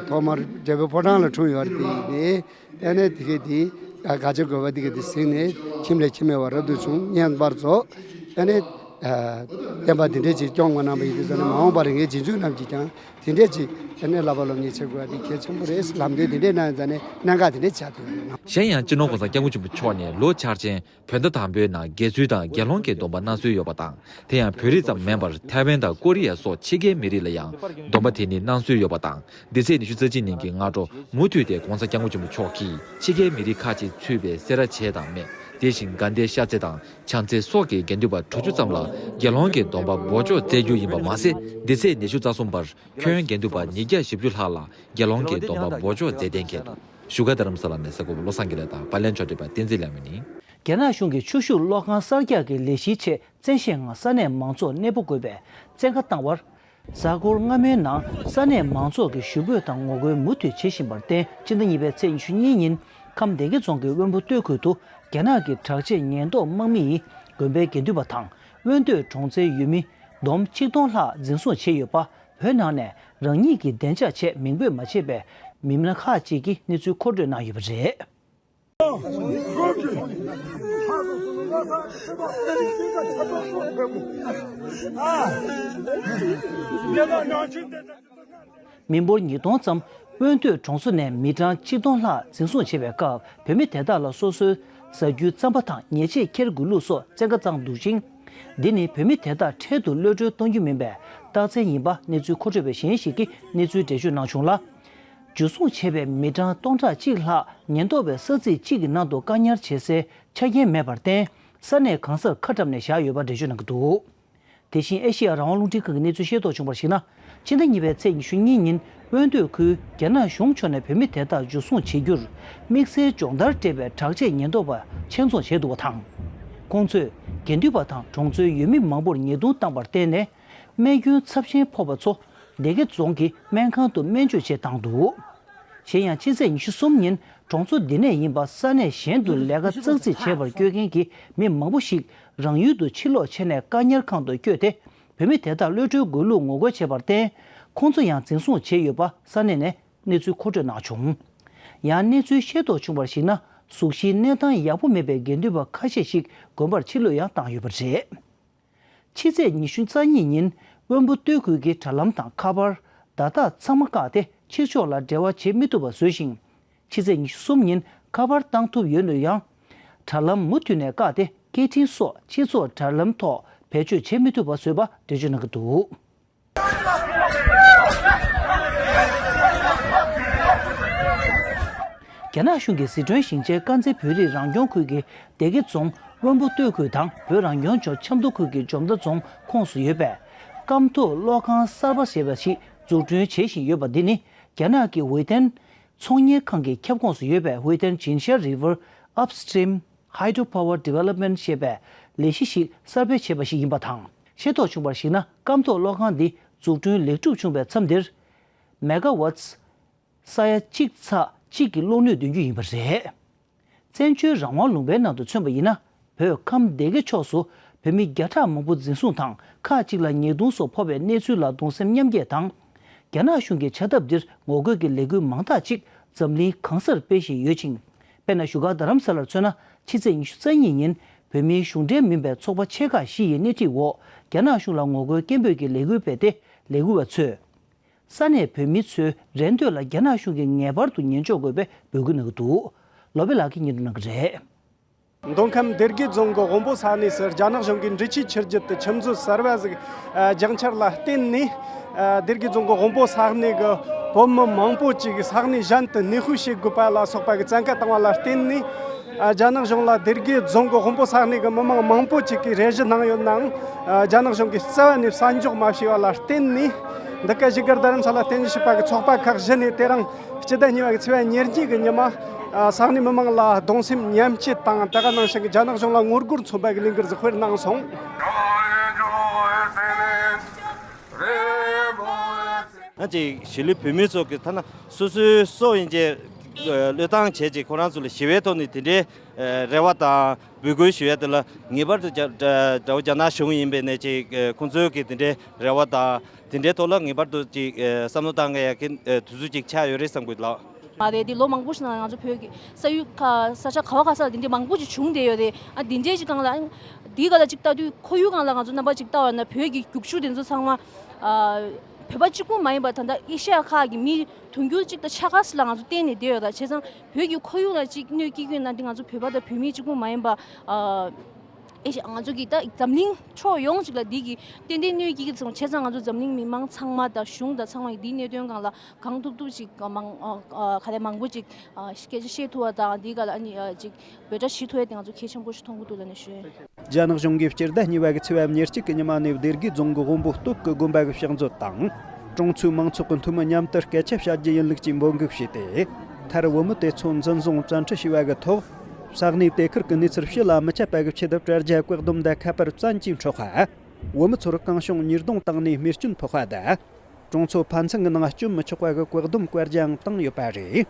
ཐོག་མར་འབྲས་བུ་ཕོ་བྲང་ལ་འཁྲུངས་ཡོད་རེད། དེ་ཡིན་ནས་ཨ་ནི་དེ་གས་དེ་དགག་བྱ་དགོས་པ་དེ་གས་དེ་ཟིན་ནས། ཁྱིམ་ལས་ཁྱིམ་མེད་པར་རབ་ཏུ་བྱུང་། བསྙེན་པར་རྫོགས། ཨ་ནི་བསྟན་པ་འདི་འདྲས་ཅིག་སྐྱོང་བ་གནང་པ་ཡིན་དུས་ཙང་ནས། མ་འོངས་པར་ངའི་རྗེས་འཇུག་རྣམས་ཀྱིས་ཀྱང་དེ་འདྲས་ཅིག་ཨ་ནི་བསླབ་པ་སློབ་གཉེར་བྱེད་དགོས་པ་དེ་གལ་ཆེན་པོ་རེད། ལམ་སྟོན་དེ་འདྲས་གནང་ཡོད་ཙང་ནས། གནད་འགག་དེ་འདྲས་ཆགས་ཐུབ་ཡོད་ན། གཞན་ཡང་། སྤྱི་ནོར་༸གོང་ས་༸སྐྱབས་མགོན་ཆེན་པོ་མཆོག་ནས་ལོ་འཆར་ཅན་བོད་ཟླ་དང་པོའི་ནང་དགེ་ཚུལ་དང་དགེ་སློང་གི་སྡོམ་པ་གནང་སྲོལ་ཡོད་པ་དང་། དེ་ཡང་བོད་རིགས་ཙམ་མིན་པར་ཐའེ་ཝན་དང་ཀོ་རི་ཡ་སོགས་ཕྱི་རྒྱལ་མི་རིགས་ལ་ཡང་སྡོམ་པ་དེ་ནི་གནང་སྲོལ་ཡོད་པ་དང་། འདི་ཚེས་ཉི་ཤུ་རྩ་གཅིག་ཉིན་གྱི་སྔ་དྲོ་མུ་མཐུད་དེ་༸གོང་ས་༸སྐྱབས་མགོན་ཆེན་པོ་མཆོག་གིས་ཕྱི་རྒྱལ་མི་རིགས་ཁག་ཅིག་ཚུད་པའི་སེ་ར་བྱེས་དང་སྨད། དེ་བཞིན་དགའ་ལྡན་ཤར་རྩེ་དང་བྱང་རྩེ་སོགས་ཀྱི་དགེ་འདུན་པ་དྲུག་ཅུ་ཙམ་ལ་དགེ་སློང་གི་སྡོམ་པ་འབོགས་ཆོག་སྩལ་རྒྱུ་ཡིན་པ་མ་ཟད། འདི་ཚེས་ཉི་ཤུ་རྩ་གསུམ་བར་ཁྱོན་དགེ་འདུན་པ་ཉིས་བརྒྱ་བཞི་བཅུ་ལྷག་ལ་དགེ་སློང་གི་སྡོམ་པ་འབོགས་ཆོག་མཛད་གཏན་འཁེལ་འདུག་བཞུགས་སྒར་རྡ་རམ་ས་ལ་ནས་གསར་འགོད་པ་བློ་བཟང་དགེ་ལེགས་དང་པར་ལེན་ཕྱོགས་སྒྲིག་པ་བསྟན་འཛིན་ལྷ་མོ་ཡིན། རྒྱ་ནག་གཞུང་གིས་ཆུ་ཤུགས་གློག་ཁང་གསར་རྒྱག་གི་ལས་གཞིའི་ཆེད་བཙན་ཤེད་ངང་ས་གནས་མང་ཚོགས་གནས་སྤོ་དགོས་པའི་བཙན་བཀའ་བཏང་བར། གཟའ་འཁོར་སྔ་མའི་ནང་ས་གནས་མང་ཚོགས་ཀྱིས་ཞུ་འབོད་དང་ངོ་རྒོལ་མུ་མཐུད་བྱེད་བཞིན་པར་བརྟེན། སྤྱི་ཟླ་གཉིས་པའི་ཚེས་ཉི་ཤུ་གཉིས་ཉིན་ཁམས་སྡེ་དགེ་རྫོང་གི་དབོན་པོ་སྟོད་ཁུལ་དུ་རྒྱ་ནག་གི་དྲག་ཆས་ཉེན་རྟོག་དམག་མི་ཡིས་དགོན་པའི་དགེ་འདུན་པ་དང་དབོན་སྟོད་གྲོང་ཚོའི་ཡུལ་མི་བསྡོམས་ཆིག་སྟོང་ལྷག་འཛིན་བཟུང་བྱས་ཡོད་པ། བོད་ནང་ནས་རང་ཉིད་ཀྱི་བདེ་འཇགས་ཆེད་མིང་འབོད་མ་བྱས་པའི་མི་སྣ་ཁག་ཅིག་གིས་གནས་ཚུལ་མཁོ་སྤྲོད་གནང་ཡོད་པ་རེད། མི་འབོར་ཉིས་སྟོང་ཙམ་དབོན་སྟོད་གྲོང་ཚོ་ནས་མི་གྲངས་ཆིག་སྟོང་ལྷག་འཛིན་བཟུང་བྱས་པའི་སྐབས། བོད་མི་དེ་དག་ལ་སོ་སོའི་ཟ་རྒྱུའི་རྩམ་པ་དང་ཉལ་ཆས་འཁྱེར་དགོས་ལུགས་སོགས་བཙན་བཀའ་བཏང་འདུག་ཅིང་། འདི་ནི་བོད་མི་དེ་དག་འཕྲལ་དུ་གློད་གྲོལ་གཏོང་རྒྱུ་མིན་པའི་རྟགས་མཚན་ཡིན་པ་གནས་ཚུལ་མཁོ་སྤྲོད་པ་གཞན་ཞིག་གིས་གནས་ཚུལ་འགྲེལ་བརྗོད་གནང་བྱུང་ལ། འཇུ་བཟུང་བྱས་པའི་མི་གྲངས་སྟོང་ཕྲག་གཅིག་ལྷག་ཉེན་རྟོག་པའི་ས་ཚིགས་གཅིག་གི་ནང་དུ་བཀག་ཉར་བྱེད་སའི་ཆ་རྐྱེན་མེད་པར་བརྟེན། ས་གནས་གང་སར་ཁ་བཀྲམ་ནས་བཞག་ཡོད་པ་འགྲེལ་བརྗོད་གནང་གི་འདུག་དེ་བཞིན་ཨེ་ཤེ་ཡ་རང་དབང་རླུང་འཕྲིན་ཁང་གིས་གནས་ཚུལ་ཤེས་རྟོགས་བྱུང་བར་གཞིགས་ན། ཕྱི་ཟླ་གཉིས་པའི་ཚེས་ཉི་ཤུ་གཉིས་ཉིན་དབོན་སྟོད་ཁུལ་རྒྱ་ནག་གཞུང་ཕྱོགས་ནས་བོད་མི་དེ་དག་འཇུ་བཟུང་བྱེད་རྒྱུར་དམིགས་བསལ་སྦྱོང་བརྡར་སྤྲད་པའི་དྲག་ཆས་ཉེན་རྟོག་པ་ཆེད་རྫོང་བྱས་འདུག་པ་དང་། ཁོང་ཚོས་དགེ་འདུན་པ་དང་གྲོང་ཚོའི་ཡུལ་མི་མང་པོར་ཉེས་རྡུང་བཏང་བར་བརྟེན་ནས། རྨས་སྐྱོན་ཚབས་ཆེན་ཕོག་པ་ཚོ་སྡེ་དགེ་རྫོང་གི་སྨན་ཁང་དུ་སྨན་བཅོས་ཆེད་བཏང་འདུག་གཞན་ཡང་ཕྱི་ཚེས་ཉི་ཤུ་གསུམ་ཉིན་གྲོང་ཚོ་འདི་ནས་ཡིན་པ་ས་གནས་གཞན་དུ་ལས་ཀ་ཙག་ཙིག་བྱེད་པར་བསྐྱོད་མཁན་གྱི་མི་མང་པོ་ཞིག་རང་ཡུལ་དུ་ཕྱིར་ལོག་བྱས་ནས་བཀག་ཉར་ཁང་དུ་བསྐྱོད་དེ། བོད་མི་དེ་དག་གློད་གྲོལ་དགོས་ལུགས་ངོ་རྒོལ་བྱས་པར་བརྟེན། ཁོང་ཚོ་ཡང་འཛིན་བཟུང་བྱས་ཡོད་པ་ས་གནས་ནས་གནས་ཚུལ་མཁོ་སྤྲོད་གནང་བྱུང་། ཡང་གནས་ཚུལ་ཤེས་རྟོགས་བྱུང་བར་གཞིགས་ན། གཟུགས་གཞིའི་གནས་སྟངས་ཡག་པོ་མེད་པའི་དགེ་འདུན་པ་ཁ་ཤས་ཤིག་དགོན་པར་ཕྱིར་ལོག་ཡང་བཏང་ཡོད་པ་རེད། ཕྱི་ཚེས་ཉི་ཤུ་རྩ་གཉིས་ཉིན་དབོན་པོ་སྟོད་ཁུལ་གྱི་དྲ་ལམ་དང་ཁ་པར། བརྡ་རྟགས་ཚང་མ་བཀག་སྟེ་ཕྱི་ཕྱོགས་ལ་འབྲེལ་བ་བྱེད་མི་ཐུབ་པ་བཟོས་ཤིང་། ཕྱི་ཚེས་ཉི་ཤུ་གསུམ་ཉིན་ཁ་པར་བཏང་ཐུབ་ཡོད་ན་ཡང་། དྲ་ལམ་མུ་མཐུད་ནས་བཀག་སྟེ་སྐད་འཕྲིན་སོགས་སྤྱི་ཚོགས་དྲ་ལམ་ཐོག་བེད་སྤྱོད་བྱེད་མི་ཐུབ་པ་བཟོས་པ་འགྲེལ་བརྗོད་གནང་གི་འདུག་རྒྱ་ནག་གཞུང་གིས་ཟི་ཁྲོན་ཞིང་ཆེན་དཀར་མཛེས་བོད་རིགས་རང་སྐྱོང་ཁུལ་གྱི་སྡེ་དགེ་རྫོང་དབོན་པོ་སྟོད་ཁུལ་དང་བོད་རང་སྐྱོང་ལྗོངས་ཆབ་མདོ་ཁུལ་གྱི་འཇོ་མདའ་རྫོང་ཁོངས་སུ་ཡོད་པའི་སྐམ་ཐོག་གློག་ཁང་གསར་པ་ཞེས་པ་ཞིག་འཛུགས་སྐྲུན་བྱེད་བཞིན་ཡོད་པ་འདི་ནི་རྒྱ་ནག་གི་ཝེ་ཏན་ཚོང་གཉེར་ཁང་གི་ཁྱབ་ཁོངས་སུ་ཡོད་པའི་Western Jingxia River Upstream Hydropower Development ཞེས་པའི་ལས་གཞི་ཞིག་གསར་སྤེལ་བྱས་པ་ཞིག་ཡིན་པ་དང་། ཤེས་རྟོགས་བྱུང་བར་གཞིགས་ན། སྐམ་ཐོག་གློག་ཁང་འདི་འཛུགས་སྐྲུན་ལེགས་གྲུབ་བྱུང་བའི་མཚམས་འདིར། མེ་ག་ཝཊ་ས་ཡ་གཅིག་ཚེག་གཅིག་གི་གློག་ནུས་འདོན་རྒྱུ་ཡིན་པ་རེད། བཙན་བྱོལ་རང་དབང་ལུང་པའི་ནང་དུ་མཚོན་པ་ཡིན་ན། བོད་ཁམས་སྡེ་དགེ་ཕྱོགས་སུ་བོད་མི་བརྒྱ་ཕྲག་མང་པོ་འཛིན་བཟུང་དང་ཁག་ཅིག་ལ་ཉེས་རྡུང་སོགས་ཕོག་པའི་གནས་ཚུལ་ལ་གདུང་སེམས་མཉམ་སྐྱེད་དང་། རྒྱ་ནག་གཞུང་གི་བྱ་ཐབས་འདིར་ངོ་རྒོལ་གྱི་ལས་འགུལ་མང་དག་ཅིག་འཛམ་གླིང་གང་སར་སྤེལ་བཞིན་ཡོད་ཅིང་། དཔེར་ན། བཞུགས་སྒར་རྡ་རམ་ས་ལར་མཚོན་ན། ཕྱི་ཚེས་ཉི་ཤུ་རྩ་གཉིས་ཉིན་བོད་མིའི་གཞུང་འབྲེལ་མིན་པའི་ཚོགས་པ་ཆེ་ཁག་བཞི་ཡི་སྣེ་ཁྲིད་འོག་རྒྱ་ནག་གཞུང་ལ་ངོ་རྒོལ་སྐད་འབོད་ཀྱི་ལས་འགུལ་སྤེལ་ཏེ། ལས་འགུལ་བ་ཚོས། ས་གནས་བོད་མི་ཚོའི་རེ་འདོད་ལ་རྒྱ་ནག་གཞུང་གིས་ངེས་པར་དུ་ཉན་འཇོག་དགོས་པའི་འབོད་སྐུལ་གནང་གི་འདུག་ལོ་པཎ་ལགས་ཀྱིས་སྙན་སྒྲོན་གནང་གི་རེད། མདོ་ཁམས་སྡེ་དགེ་རྫོང་གི་དབོན་པོ་ས་གནས་སུ་རྒྱ་ནག་གཞུང་གིས་འབྲི་ཆུའི་ཆུ་རྒྱུད་དུ་ཆུ་མཛོད་གསར་པ་ཟིག་ཨ་རྒྱག་འཆར་ལ་བརྟེན་ནས། ཨ་སྡེ་དགེ་རྫོང་གི་དབོན་པོ་ས་གནས་ཀྱི་བོད་མི་མང་པོ་ཅིག་ས་གནས་གཞན་དུ་གནས་སྤོས་བྱེད་དགོས་པ་ལ་སོགས་པ་གི་བཙན་བཀའ་བཏང་བ་ལ་བརྟེན་ནས། ཨ་རྒྱ་ནག་གཞུང་ལ་སྡེ་དགེ་རྫོང་གི་དབོན་པོ་ས་གནས་ཀྱི་མི་མང་མང་པོ་ཅིག་གིས་རེ་ཞུ་གནང་ཡོད་ནའང་། ཨ་རྒྱ་ནག་གཞུང་གིས་རྩ་བ་ནས་བསམ་འཇོག་མ་བྱས་པ་ལ་བརྟེན་ནས། འདི་ག་བཞུགས་སྒར་རྡ་རམ་ས་ལ་རྟེན་གཞི་བྱས་པ་གི་ཚོགས་པ་ཁག་བཞི་ནས་དེ་རིང་སྤྱི་ཟླ་གཉིས་པ་གི་ཚེས་པ་ཉེར་གཉིས་ཀྱི་ཉི་མ། ཨ་ས་གནས་མི་མང་ལ་གདུང་སེམས་མཉམ་སྐྱེད་དང་། དེ་ག་ནང་བཞིན་གྱི་རྒྱ་ནག་གཞུང་ལ་ངོ་རྒོལ་མཚོན་པ་གི་ལས་འགུལ་ཟིག་སྤེལ་གནང་སོང་། ང་ཅིག་གཞིས་ལུས་བོད་མི་ཚོ་གི་ཐ་ན་སོ་སོའི་སྲོག་ཡིན་གྱི་ བློས་བཏང་བྱས་ཅིག་ཁོ་རང་ཚོ་ལ་ཞི་བའི་ཐོག་ནས་དེ་འདྲའི་རེ་བ་དང་འབོད་སྐུལ་ཞུ་ཡ་དེ་ལ་ངེས་པར་དུ་རྒྱ་དགྲ་བོ་རྒྱ་ནག་གཞུང་ཡིན་པའི་ནས་ཅིག་ཁོང་ཚོའི་གི་དེ་འདྲའི་རེ་བ་དང་དེ་འདྲའི་ཐོག་ལ་ངེས་པར་དུ་ཅིག་བསམ་བློ་བཏང་གི་ཡ་གི་དུས་ཚོད་ཅིག་ཆགས་ཡོད་རེད་བསམ་གི་ལགས། མ་རེད། འདི་ལོ་མང་པོ་ཞིག་ནང་ང་ཚོ་བོད་ཀྱི་ས་ཡུལ་ཁ་ས་ཆ་ག་བ་ག་ས་ལ་འདི་འདྲའི་མང་པོ་ཅིག་བྱུང་བསྡད་ཡོད་རེད། ཨ་འདི་འདྲའི་ཅིག་སྒང་ལ་འདིའི་སྒང་ལ་ཅིག་ལྟ་དུས་ཁོར་ཡུག་སྒང་ལ་ང་ཚོ་རྣམ་པ་ཅིག་ལྟ་བ་ན་བོད་ཀྱི་རྒྱུག་ཆུ་དེ་ཚོ་ཚང་མ་ཨ་བོད་པ་གཅིག་པུ་མ་ཡིན་པར་ད་ལྟ་ཨེ་ཤ་ཡ་ཁག་གི་མི་དུང་ཕྱུར་གཅིག་དང་ཕྱེད་ཀ་ཙམ་ལ་ང་ཚོ་བརྟེན་ནས་བསྡད་ཡོད་ད། བྱས་ཙང་བོད་ཀྱི་ཁོར་ཡུག་ལ་ཅིག་གནོད་སྐྱེལ་གྱི་ཡོད་ན་འདི་ང་ཚོ་བོད་པ་དང་བོད་མི་གཅིག་པུ་མ་ཡིན་པ་ཨ་ཨེ་ཤ་ང་ཚོ་གི་ད་འཛམ་གླིང་ཕྱོགས་ཡོངས་ཅིག་ལ་འདི་གི་ཏན་ཏན་གནོད་སྐྱེལ་གྱི་སོང་། བྱས་ཙང་ང་ཚོ་འཛམ་གླིང་མི་མང་ཚང་མ་དང་གཞུང་དང་ཚང་མ་གི་འདིའི་གནད་དོན་སྒང་ལ་གང་ཐུབ་ཐུབ་ཅིག་མང་ཨ་ཨ་ག་ལས་མང་པོ་ཅིག་ཨ་སྐད་ཆ་བཤད་ཐུབ་པ་དང་འདིའི་སྒང་ལ་ཨ་ནི་ཨ་ཅིག་འབོད་སྒྲ་ཞུ་ཐུབ་ཡ་དེ་ང་ཚོ་གལ་ཆེན་པོ་ཞིག་མཐོང་གི་འདུག་ལབ་ནས་ཞུ་ཡ་ཡིན། རྒྱ་ནག་གཞུང་གིས་སྤྱི་ཟླ་གཉིས་པ་གི་ཚེས་པ་ཉེར་གཅིག་གི་ཉི་མ་ནས་སྡེ་དགེ་རྫོང་གི་དབོན་པོ་སྟོབས་ཀྱི་དགོན་པ་གི་ཕྱག་མཛོད་དང་། གྲོང་ཚོའི་མང་ཚོགས་ཀྱི་འཐུས་མི་མཉམ་དུ་སྐད་ཆ་བཤད་རྒྱུ་ཡིན་ལུགས་ཀྱི་འབོད་འགུག་བྱས་ཏེ། མཐར་བོད་མི་དེ་ཚོ་འཛིན་བཟུང་བཙན་ཁྲིད་བྱས་པ་གི་ཐོག་ས་གནས་དེ་ཁུལ་གྱི་གནས་ཚུལ་ཕྱི་ལ་མི་ཁྱབ་པ་གི་ཆེད་དུ་དྲ་རྒྱ་བཀག་སྡོམ་དང་ཁ་པར་བཙན་གྱིས་འཕྲོག་པ། བོད་མི་ཚོར་གང་བྱུང་ཉེས་རྡུང་བཏང་ནས་རྨས་སྐྱོན་ཕོག་པ་དང་། གྲོང་ཚོ་ཕན་ཚུན་གྱི་ནང་སྐྱོན་མི་ཆོག་པ་གི་བཀག་སྡོམ་བཀའ་རྒྱ་ཡང་བཏང་ཡོད་པ་རེད།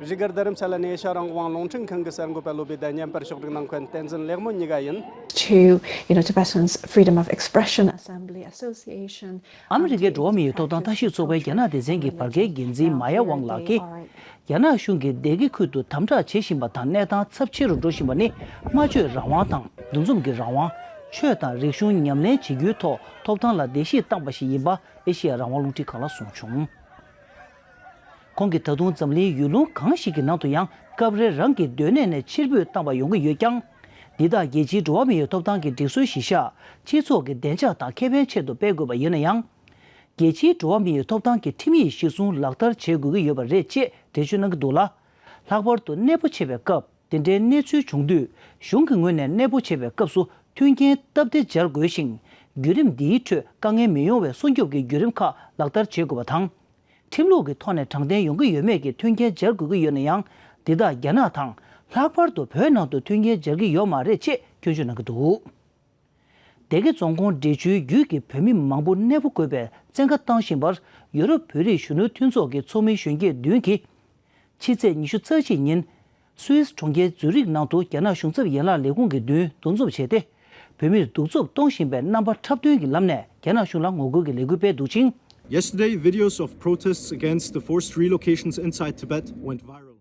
བཞུགས་སྒར་རྡ་རམ་ས་ལ་ནས་ཨེ་ཤ་རང་དབང་རླུང་འཕྲིན་ཁང་གི་གསར་འགོད་པ་བློ་བྷེ་དང་བརྙན་པར་ཕྱོགས་སྒྲིག་གནང་མཁན་བསྟན་འཛིན་ལེགས་སྨོན་གཉིས་ཀ་ཡིན། To, you know, Tibetans' freedom of expression, assembly, association. ཨ་མི་རི་ཀའི་འགྲོ་བ་མིའི་ཐོབ་ཐང་ཐབས་ཤེས་ཚོགས་པའི་རྒྱ་ནག་སྡེ་ཚན་གྱི་བར་བརྒལ་འགན་འཛིན་མ་ཡ་ཝང་ལགས་ཀྱིས། རྒྱ་ནག་གཞུང་གིས་སྡེ་དགེ་ཁུལ་དུ་དམ་དྲག་བྱེད་བཞིན་པ་དང་གནས་སྟངས་ཚབས་ཆེ་རུ་འགྲོ་བཞིན་པ་ནི་སྨྲ་བརྗོད་རང་དབང་དང་འདུ་འཛོམས་ཀྱི་རང་དབང་། ཆོས་དང་རིག་གཞུང་ཉམས་ལེན་བྱེད་རྒྱུའི་ཐོག་ཐོབ་ཐང་ལ་བརྡལ་བཤིག་བཏང་པ་ཞིག་ཡིན་པ་ཨེ་ཤེ་ཡ་རང་དབང་རླུང་འཕྲིན་ཁང་ལ་གསུངས་བྱུང་། ཁོང་གིས་ད་དུང་འཛམ་གླིང་ཡུལ་ལུང་གང་ཞིག་གི་ནང་དུ་ཡང་སྐབས་རེ་རང་གི་སྡོད་གནས་ནས་ཕྱིར་འབུད་བཏང་བ་ཡོང་གི་ཡོད་ཀྱང་། འདི་དག་རྒྱལ་སྤྱིའི་འགྲོ་བ་མིའི་ཐོབ་ཐང་གི་སྒྲིག་སྲོལ་གཞིར་བཞག་སྤྱི་ཚོགས་ཀྱི་བདེ་འཇགས་དང་ཁེ་ཕན་ཆེད་དུ་སྤེལ་དགོས་པ་ཡིན་ན་ཡང་། རྒྱལ་སྤྱིའི་འགྲོ་བ་མིའི་ཐོབ་ཐང་གི་ཁྲིམས་ཡིག་གཞིར་བཟུང་ལག་བསྟར་བྱེད་དགོས་ཀྱི་ཡོད་པ་རེད་ཅེས་འགྲེལ་བརྗོད་གནང་གི་འདུག་ལ། ལྷག་པར་དུ་གནས་སྤོ་བྱེད་པའི་སྐབས། དེ་འདྲའི་གནས་ཚུལ་བྱུང་དུས། གཞུང་གི་ངོས་ནས་གནས་སྤོ་བྱེད་པའི་སྐབས་སུ་མཐུན་རྐྱེན་སྟབས་བདེ་སྦྱར་དགོས་ཤིང་། བརྒྱུད་རིམ་འདིའི་ཁྲོད་དཀའ་ངལ་མི་ཡོང་བའི་སྲུང་སྐྱོབ་ཀྱི་བརྒྱུད་རིམ་ཁག་ལག་བསྟར་བྱེད་དགོས་པ་དང་། ཁྲིམས་ལུགས་ཀྱི་ཐོག་ནས་དྲང་བདེན་ཡོང་གི་ཡོད་མེད་ཀྱི་མཐུན་རྐྱེན་སྦྱར་དགོས་ཀྱི་ཡོད་ན་ཡང་། འདི་དག་རྒྱ་ནག་དང་། ལྷག་པར་དུ་བོད་ནང་དུ་མཐུན་རྐྱེན་སྦྱར་གྱི་ཡོད་མ་རེད་ཅེས་སྐྱོན་བརྗོད་གནང་གི་འདུག་སྡེ་དགེ་རྫོང་ཁོངས་འབྲེལ་ཆུའི་རྒྱུད་ཀྱི་བོད་མི་མང་པོ་གནས་སྤོ་དགོས་པའི་བཙན་བཀའ་བཏང་བཞིན་པར། ཡོ་རོབ་བོད་རིགས་གཞོན་ནུ་མཐུན་ཚོགས་ཀྱི་ཚོགས་མི་གཞོན་སྐྱེས་བདུན་གྱིས། ཕྱི་ཚེས་ཉི་ཤུ་རྩ་གཅིག་ཉིན། སུད་སི་གྲོང་ཁྱེར་ཛུ་རིག་ནང་དུ་རྒྱ་ནག་གཞུང་ཚབ་ཡན་ལག་ལས་ཁུངས་ཀྱི་མདུན་འདུ་འཛོམས་བྱས་ཏེ། བོད་མིར་གདུག་རྩུབ་གཏོང་བཞིན་པའི་རྣམ་པ་འཁྲབ་སྟོན་གྱི་ལམ་ནས་རྒྱ་ནག་གཞུང་ལ་ངོ་རྒོལ་གྱི་ལས་འགུལ་སྤེལ་འདུག་ཅིང་། Yesterday, videos of protests against the forced relocations inside Tibet went viral.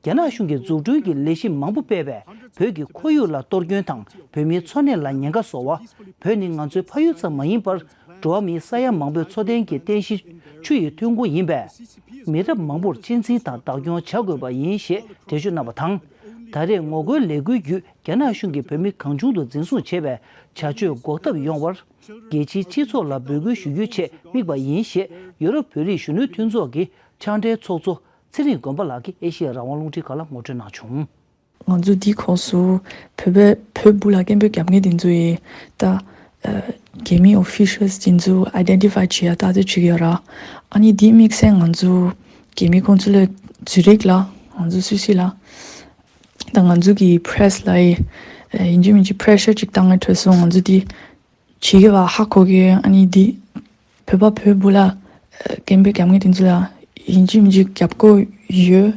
རྒྱ་ནག་གཞུང་གིས་འཛུགས་སྐྲུན་གྱི་ལས་གཞི་མང་པོ་སྤེལ་བས། བོད་ཀྱི་ཁོར་ཡུག་ལ་གཏོར་སྐྱོན་དང་། བོད་མིའི་འཚོ་གནས་ལ་ཉེན་ཁ་བཟོ་བ། བོད་ནི་ང་ཚོའི་ཕ་ཡུལ་ཙམ་མ་ཡིན་པར། འགྲོ་བ་མིའི་ས་ཡ་མང་པོའི་འཚོ་རྟེན་གྱི་རྟེན་གཞི་ཆུ་ཡི་ཐོན་ཁུངས་ཡིན་པས། མི་རབས་མང་པོར་གཅེས་འཛིན་དང་བདག་སྐྱོང་བྱ་དགོས་པ་ཡིན་ཞེས་འགྲེལ་བརྗོད་གནང་བ་དང་། ད་རེས་ངོ་རྒོལ་ལས་འགུལ་བརྒྱུད་རྒྱ་ནག་གཞུང་གིས་བོད་མི་གང་བྱུང་དུ་འཛིན་བཟུང་བྱས་པའི་བྱ་སྤྱོད་འགོག་ཐབས་ཡོང་བར། རྒྱལ་སྤྱིའི་སྤྱི་ཚོགས་ལ་འབོད་སྐུལ་ཞུ་རྒྱུའི་ཆེད་དམིགས་པ་ཡིན་ཞེས་ཡོ་རོབ་བོད་རིགས་གཞོན་ནུ་མཐུན་ཚོགས་ཀྱི་ཕྱག་སྦྲེལ་ཚོགས་གཙོ་ཚེ་རིང་དགོན་པ་ལགས་ཀྱིས་ཨེ་ཤེ་ཡ་རང་དབང་རླུང་འཕྲིན་ཁང་ལ་ངོ་སྤྲོད་གནང་བྱུང་། ང་ཚོ་འདིའི་ཁོངས་སུ་བོད་པའི་བོད་སྦུག་ལ་སྐད་འབོད་རྒྱབ་མཁན་དེ་ཚོ་ཡིས་ད་ཨ་རྒྱ་མི་ཨོ་ཕི་ཤལ་དེ་ཚོ་ཨའི་ཌེན་ཊི་ཕའི་བྱེད་ཡ་ལྟ་ཚོད་བྱེད་ཀྱི་ཡོད་ར། ཨ་ནི་འདིའི་དམིགས་བསལ་ང་ཚོ་རྒྱ་མི་ཀོན་སུ་ལེཊ་ཛུ་རིག་ལ། ང་ཚོ་སུད་སི་ལ། ད་ང་ཚོ་གི་པི་རེ་སི་ལ་ཡིན་གཅིག་མིན་གཅིག་པི་རེ་ཤར་ཅིག་བཏང་ངེས་འཕྲོད་སོང་། ང་ཚོ་འདི་བྱེད་ཀྱི་བ་ཧ་གོ་གི། ཨ་ནི་འདི་བོད་པ་བོད་སྦུག་ལ་སྐད་འབོད་རྒྱབ་མཁན་དེ་ཚོ་ལ་ཡིན་གཅིག་མིན་གཅིག་རྒྱབ་དགོས་ཡོད་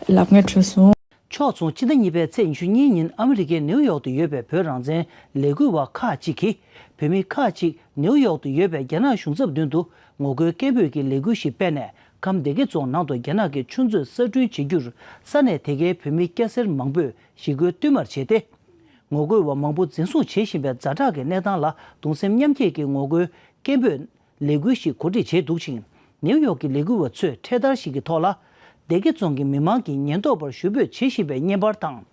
ལབ་ངེས་འཕྲོད་སོང་། ཕྱོགས་མཚུངས། སྤྱི་ཟླ་གཉིས་པའི་ཚེས་ཉི་ཤུ་གཉིས་ཉིན་ཨ་མི་རི་ཀའི་ནེའུ་ཡོག་ཏུ་ཡོད་པའི་བོད་རང་བཙན་ལས་འགུལ་བ་ཁག་ཅིག་གིས། བོད་མི་ཁག་ཅིག་ནེའུ་ཡོག་ཏུ་ཡོད་པའི་རྒྱ་ནག་གཞུང་ཚབ་མདུན་དུ་ངོ་རྒོལ་སྐད་འབོད་ཀྱི་ལས་འགུལ་ཞིག་སྤེལ་ནས། ཁམས་སྡེ་དགེ་རྫོང་ནང་དུ་རྒྱ་ནག་གི་ཆུ་མཛོད་གསར་སྐྲུན་བྱེད་རྒྱུར་ས་གནས་དེ་གའི་བོད་མི་སྐྱ་སེར་མང་པོས་ཞི་རྒོལ་བསྟུད་མར་བྱས་ཏེ། ངོ་རྒོལ་བ་མང་པོ་འཛིན་བཟུང་བྱེད་བཞིན་པའི་ཛ་དྲག་གི་གནས་སྟངས་ལ་གདུང་སེམས་མཉམ་སྐྱེད་ཀྱི་ངོ་རྒོལ་སྐད་འབོད་ལས་འགུལ་ཞིག་གོ་སྒྲིག་བྱས་འདུག་ཅིང་། ནེའུ་ཡོག་གི་ལས་འགུལ་བ་ཚོས་འཕྲེད་དར་ཞིག་གི་ཐོག་ལ། སྡེ་དགེ་རྫོང་གི་མི་མང་གིས་ཉེན་རྟོག་པར་ཞུ་འབོད་བྱེད་བཞིན་པའི་བརྙན་པར་དང་།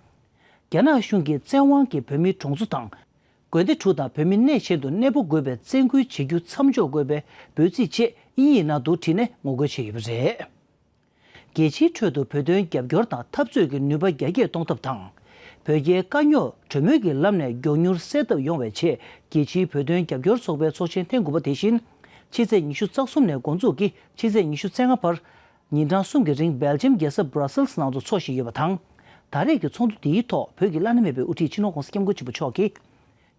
རྒྱ་ནག་གཞུང་གིས་བཙན་དབང་གིས་བོད་མིའི་གྲོང་ཚོ་དང་། དགོན་སྡེ་དྲུག་དང་བོད་མི་གནས་གཞན་དུ་གནས་སྤོ་དགོས་པའི་བཙན་སྐུལ་བྱེད་རྒྱུ་མཚམས་འཇོག་དགོས་པའི་འབོད་ཚིག་བཅས་དབྱིན་ཡིག་ནང་དུ་བྲིས་ནས་ངོ་རྒོལ་བྱས་ཡོད་པ་རེད། རྒྱལ་སྤྱིའི་ཁྲོད་དུ་བོད་དོན་རྒྱབ་སྐྱོར་དང་འཐབ་རྩོད་ཀྱི་ནུས་པ་རྒྱ་སྐྱེད་གཏོང་ཐབས་དང་། བོད་རྒྱའི་དཀའ་རྙོག་གྲོས་མོལ་གྱི་ལམ་ནས་མགྱོགས་མྱུར་སེལ་ཐབས་ཡོང་བའི་ཆེད། རྒྱལ་སྤྱིའི་བོད་དོན་རྒྱབ་སྐྱོར་ཚོགས་པའི་ཚོགས་ཆེན་ཐེངས་དགུ་པ་དེ་བཞིན། ཕྱི་ཚེས་ཉི་ཤུ་རྩ་གསུམ་ནས་འགོ་འཛུགས་ཀྱིས་ཕྱི་ཚེས་ཉི་ཤུ་རྩ་ལྔ་བར། ཉིན་གྲངས་གསུམ་གྱི་རིང་སྦེལ་ཇམ་རྒྱལ་ས་སྦྲ་སེལ་སི་ནང་དུ་འཚོགས་བཞིན་ཡོད་པ་དང་། ད་རེས་ཀྱི་ཚོགས་འདུ་འདིའི་ཐོག་བོད་ཀྱི་བླ་ན་མེད་པའི་དབུ་ཁྲིད་སྤྱི་ནོར་༸གོང་ས་༸སྐྱབས་མགོན་ཆེན་པོ་མཆོག་གིས།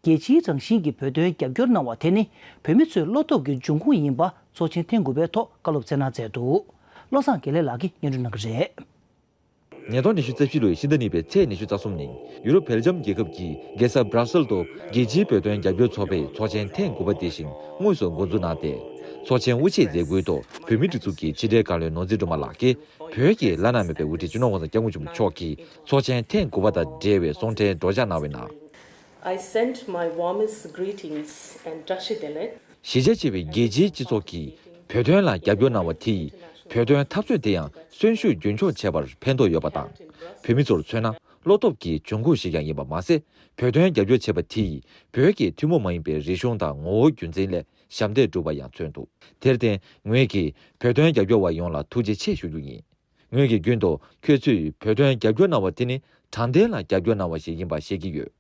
རྒྱལ་སྤྱིའི་རང་བཞིན་གྱི་བོད་དོན་རྒྱབ་སྐྱོར་གནང་བ་དེ་ནི་བོད་མི་ཚོའི་བློ་སྟོབས་ཀྱི་འབྱུང་ཁུངས་ཡིན་པ་ཚོགས་ཆེན་ཐེངས་དགུ་པའི་ཐོག་བཀའ་སློབ་སྩལ་གནང་མཛད་འདུག་བློ་བཟང་དགེ་ལེགས་ལགས་ཀྱིས་སྙན་སྒྲོན་གནང་གི་རེད། ཉིས་སྟོང་ཉི་ཤུ་རྩ་བཞི་ལོའི་ཕྱི་ཟླ་གཉིས་པའི་ཚེས་ཉི་ཤུ་རྩ་གསུམ་ཉིན་ཡུ་རོབ་བྷེལ་ཇམ་རྒྱལ་ཁབ་ཀྱི་རྒྱལ་ས་སྦྲ་སེལ་དུ་རྒྱལ་སྤྱིའི་བོད་དོན་རྒྱབ་སྐྱོར་ཚོགས་པའི་ཚོགས་ཆེན་ཐེངས་དགུ་པ་དེ་བཞིན་དངོས་སུ་འགོ་འཛུགས་གནང་སྟེ། ཚོགས་ཆེན་དབུ་འབྱེད་མཛད་སྒོའི་ཐོག་བོད་མིའི་སྒྲིག་འཛུགས་ཀྱི་ཕྱི་དྲིལ་བཀའ་བློན་ནོར་འཛིན་སྒྲོལ་མ་ལགས་ཀྱིས་བོད་ཀྱི་བླ་ན་མེད་པའི་དབུ་ཁྲིད་སྤྱི་ནོར་༸གོང་ས་༸སྐྱབས་མགོན་ཆེན་པོ་མཆོག་གིས་ཚོགས་ཆེན་ཐེངས་དགུ་པ་དང་འབྲེལ་བའི་གསུང་འཕྲིན་སྒྲོག་སྦྱང་གནང་བའི་ནང་། I send my warmest greetings and བཀྲ་ཤིས་བདེ་ལེགས། གཞིས་ཆགས་ཆེ་བའི་རྒྱལ་སྤྱིའི་སྤྱི་ཚོགས་ཀྱིས་བོད་དོན་ལ་རྒྱབ་སྐྱོར་གནང་བ་དེས་བོད་དོན་འཐབ་རྩོད་དེ་ཡང་གསོན་ཤུགས་རྒྱུན་འཁྱོངས་བྱེད་པར་ཕན་ཐོགས་ཡོད་པ་དང་། བོད་མི་ཚོར་མཚོན་ན་བློ་སྟོབས་ཀྱི་འབྱུང་ཁུངས་ཤིག་ཀྱང་ཡིན་པ་མ་ཟད། བོད་དོན་རྒྱབ་སྐྱོར་བྱེད་པ་དེས་བོད་ཀྱི་ཐུན་མོང་མ་ཡིན་པའི་རིག་གཞུང་དང་ངོ་བོ་རྒྱུན་འཛིན་ལས་ཞབས་འདེགས་བསྒྲུབས་པ་ཡང་མཚོན་འདུག་དེར་བརྟེན་ངོས་ཀྱིས་བོད་དོན་རྒྱབ་སྐྱོར་བ་ཡོངས་ལ་ཐུགས་རྗེ་ཆེ་ཞུ་རྒྱུ་ཡིན། ངོས་ཀྱིས་རྒྱུན་དུ་ཁྱོད་ཚོས་བོད་དོན་རྒྱབ་སྐྱོར་གནང་བ་དེ་ནི་དྲང་བདེན་ལ་རྒྱབ་སྐྱོར་གནང་བ་ཞིག་ཡིན་པ་ཤེས་ཀྱི་ཡོད།